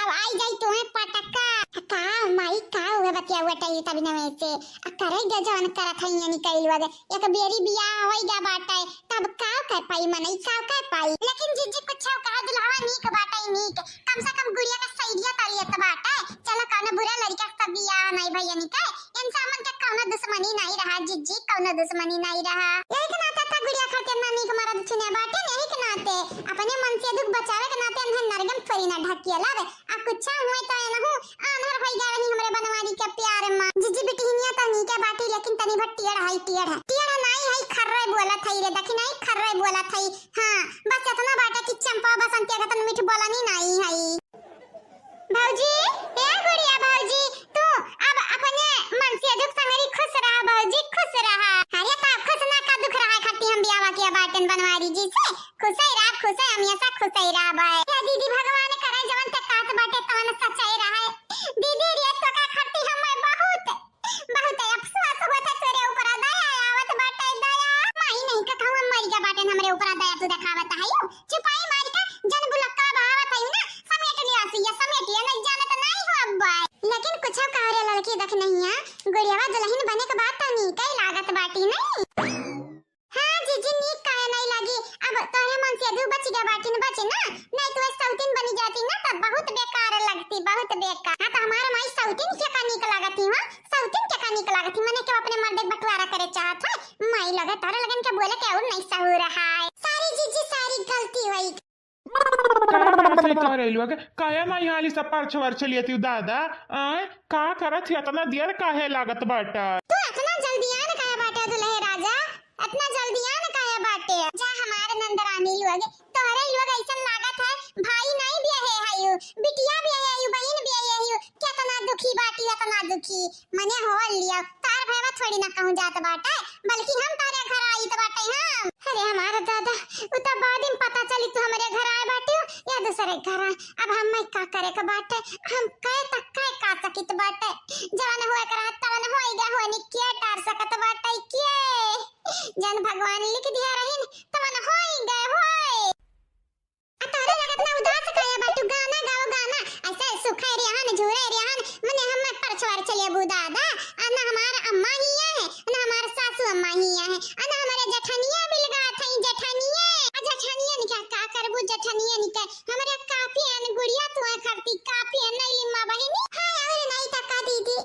अब आई जाई तुम्हें पटका। का माई का हुए बतिया हुआ टही तभी नवे से। आ करे गजवन करत है यानी कइल वगे। एक बेरी बियाह होई गा बाटे, तब काव कह पाई मनई, काव कह पाई। लेकिन जीजी कुछ कहा दुलावा नीक बाटे नीक, कम से कम गुड़िया का सैरिया तलियत बाटे। चलो कौनो बुरा लड़का से बियाह नहीं भैया निके, इनसे हमन के कौनो दुश्मनी नहीं रहा जीजी, कौनो दुश्मनी नहीं रहा। यही के नाते त गुड़िया खातिर ना नीक मरद चुने बाटे, यही के नाते अपने मन से दुख बचावे के नाते इन्हें नरगम थोड़ी ना ढकिया लावे। आ कुछ हुए तो एनहु आन्हर भई गा रही हमरे बनवारी के प्यार मा। जीजी बिटिनिया तो नीके बाटी, लेकिन तनी भर टेढ़ है, टेढ़। टेढ़ नाई है, खर्रे बोलत है रे, देखी नाई खर्रे बोलत है। हाँ, बस इतना बाटे कि चंपा बसंती अगतन मीठ बोलनी नाई है। भौजी, ए गुड़िया भौजी, तू अब अपने मन से दुख संगरी खुश रहा भौजी, खुश रहा। अरे का खुश ना का दुख रहा, खट्टी हम बियावा के बाटन बनवारी जी से। खुसै रहा, खुसै, हमेसा खुसै रहबै। हे दीदी, भगवान करै जवन ते कहत बाटे तवन सचै रहै। दीदी रे, तोका खातिर हम्मै बहुत, बहुत अफसोस होत है, तोरे ऊपर दया आवत बाटे, दया। माई नहीं का कहूँ मरि गया बाटे, हमरे ऊपर दया तू देखावत है। चुपाई मार के जन बुलक्का बहावत है ना, समेट लिया सिया, समेट लिया, नहीं जानत नहीं हो अब। लेकिन कुछ कह रे लड़की देख नहीं है, गुड़ियावा दुल्हन बने के बाद तो नीकै लागत बाटी नहीं। हाँ जीजी, नीक काहे नहीं लागी? अब तोहरे मन से दू बच गया बाटिन, बचे ना, नहीं तो सौतीन बनी जाती ना, तब बहुत बेकार लगती, बहुत बेकार। हाँ, तो हमार माई सौतीन के का नीक लागती हो? सौतीन के का नीक लागती? मने के अपने मर्दे के बंटवारा करे चाहत है? माई लगे तारे लगन के बोले के और नहीं सहूर है। सारी जीजी, सारी गलती हुई। का बात है तोहरे लुआ के? काहे नहीं हाली सब पर्छ वर्छ लियती दादा? आय, का करत ही? अतना देर काहे लागत बाटा? तू अतना जल्दी आन काहे बाटे दुल्हे राजा? अतना जल्दी आन काहे बाटे? जा हमार नंदरानी लुआ के, तोहरे लुआ के ऐसन लागत है, भाई नहीं बियाहे हयू, बिटिया बियाहे हयू, बहिन बियाहे हयू, केतना दुखी बाटी, अतना दुखी। मने हो लिया, तार भैया थोड़ी ना कहूँ जात बाटे, बल्कि हम तारे घर आइत बाटे हम। अरे हमार दादा, उ तो बाद में पता चली तू हमरे घर आए बाटे या दूसरे घर आए। अब हम मैं का करे के बाटे, हम कहे तक कहे का सकित बाटे। जवन हुए के रहत तवन होई गए, होनी के टार सकत बाटे के? जन भगवान लिख दिया रहीन, तवन होई गए होए। आ तोहरे लगत ना उदास काहे बाटू? गाना गाओ, गाना। ऐसे सुखाए रियाहन, झूरे रियाहन, मने हम्मे परछवार चले बू दादा। आ ना हमार अम्मा ही है, ना हमार सासू अम्मा ही है, आ ना हमारे जेठनिया बिलगात है, जेठनिया। आ जेठनिया ने क्या, का करबू जेठनिया ने क्या? हमारे काफी है न गुड़िया, तू है खरती काफी है, नहीं लिम्मा बहिनी? हाँ, और नहीं तो का दीदी,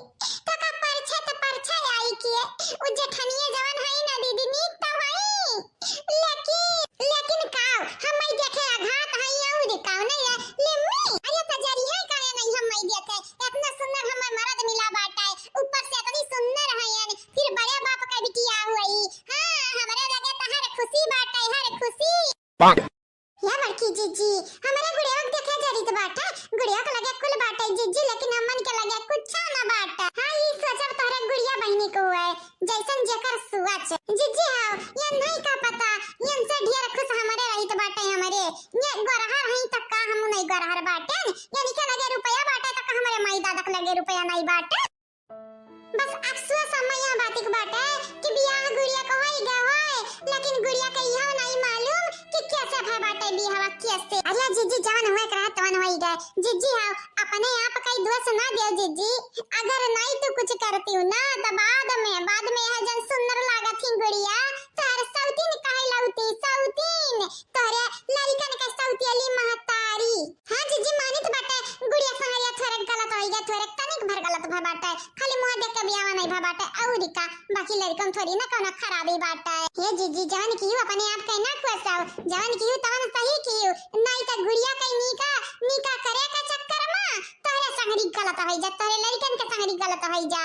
तो का परछे तो परछे आई किए। उ जेठनिया जवन है ना दीदी, नीक तो है। लेकिन, लेकिन का? हम्मै देखे अघात हई अउर का नहीं है? लिम्मी, अरे तजरिया काहे नहीं हम्मै देखे? इतना सुंदर हम्मै मरद मिला बाटे, ऊपर से इतनी सुंदर हईन, फिर बड़े बाप का बिटिया हुई। हाँ, हमरे लगे तो हर खुशी बाटे, हर खुशी। या बड़की जीजी, हमरे गुड़िया के देखे जरित बाटे, गुड़िया के लगे कुल बाटे जीजी, लेकिन हमन के लगे कुछ ना बाटे। हाँ, ई सोचब तोहरे गुड़िया बहिनी को हुए। जैसन जेकर सोच। जीजी हाव, ये नहीं का पता, इनसे ढेर खुश हमरे रहित बाटे हमरे। ये गोरहर हई त का हम नहीं गोरहर बाटे? यानी के लगे रुपया बाटे त का हमरे माई दादा के लगे रुपया नहीं बाटे? बस अफसोस हम्मै यह बात के बाटे कि बियाह गुड़िया के होई गए होए, लेकिन गुड़िया के यह नहीं मालूम कि कैसे भय बाटे बियाह कैसे। अरे जीजी, जवन हुए के रहा तवन होई गए। जीजी हाव, अपने आप कई दोष ना दियो जीजी। अगर नहीं तू कुछ करती हूँ ना, तो बाद में, बाद में यह जन सुंदर लागत ही गुड़िया, तोहर सौतीन कहे लौती, सौतीन, तोहरे लड़कन के सौतेली महतारी। हाँ जीजी, मानित बाटे, गुड़िया संगरिया थोड़े गलत होई गए, थोड़े तनिक भर गलत भय बाटे, खाली मुँह देख के बियाह नहीं भय बाटे, अउरी का। बाकी लड़कन थोड़ी ना कौनो खराबी बाटे। हे जीजी, जवन किहू अपने आप के ना कोसाओ, जवन किहू तवन सही किहू, नहीं तो गुड़िया के निका, निका करे के चक्कर में तोहरे संगरी गलत होई जा, तोहरे लड़कन के संगरी गलत होई जा।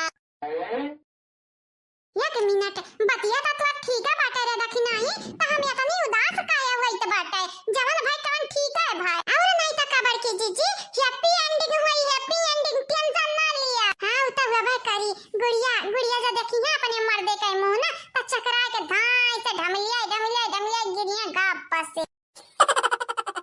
एक मिनट, बतिया तो तोर ठीक है बाटे रे दखिनाही, तो हम इतनी उदास काहे होइत बाटे? जवन भाई तवन ठीक है भाई, और नहीं तो का बड़की जीजी, happy ending हुई, happy ending, tension ना लिया। हाँ, उ तो हुआ भाई करी, गुड़िया, गुड़िया जो देखी है अपने मर्दे के मुंह ना, तो चकरा के धाई से ढमलिया, ढमलिया, ढमलिया गिरिया गाप से।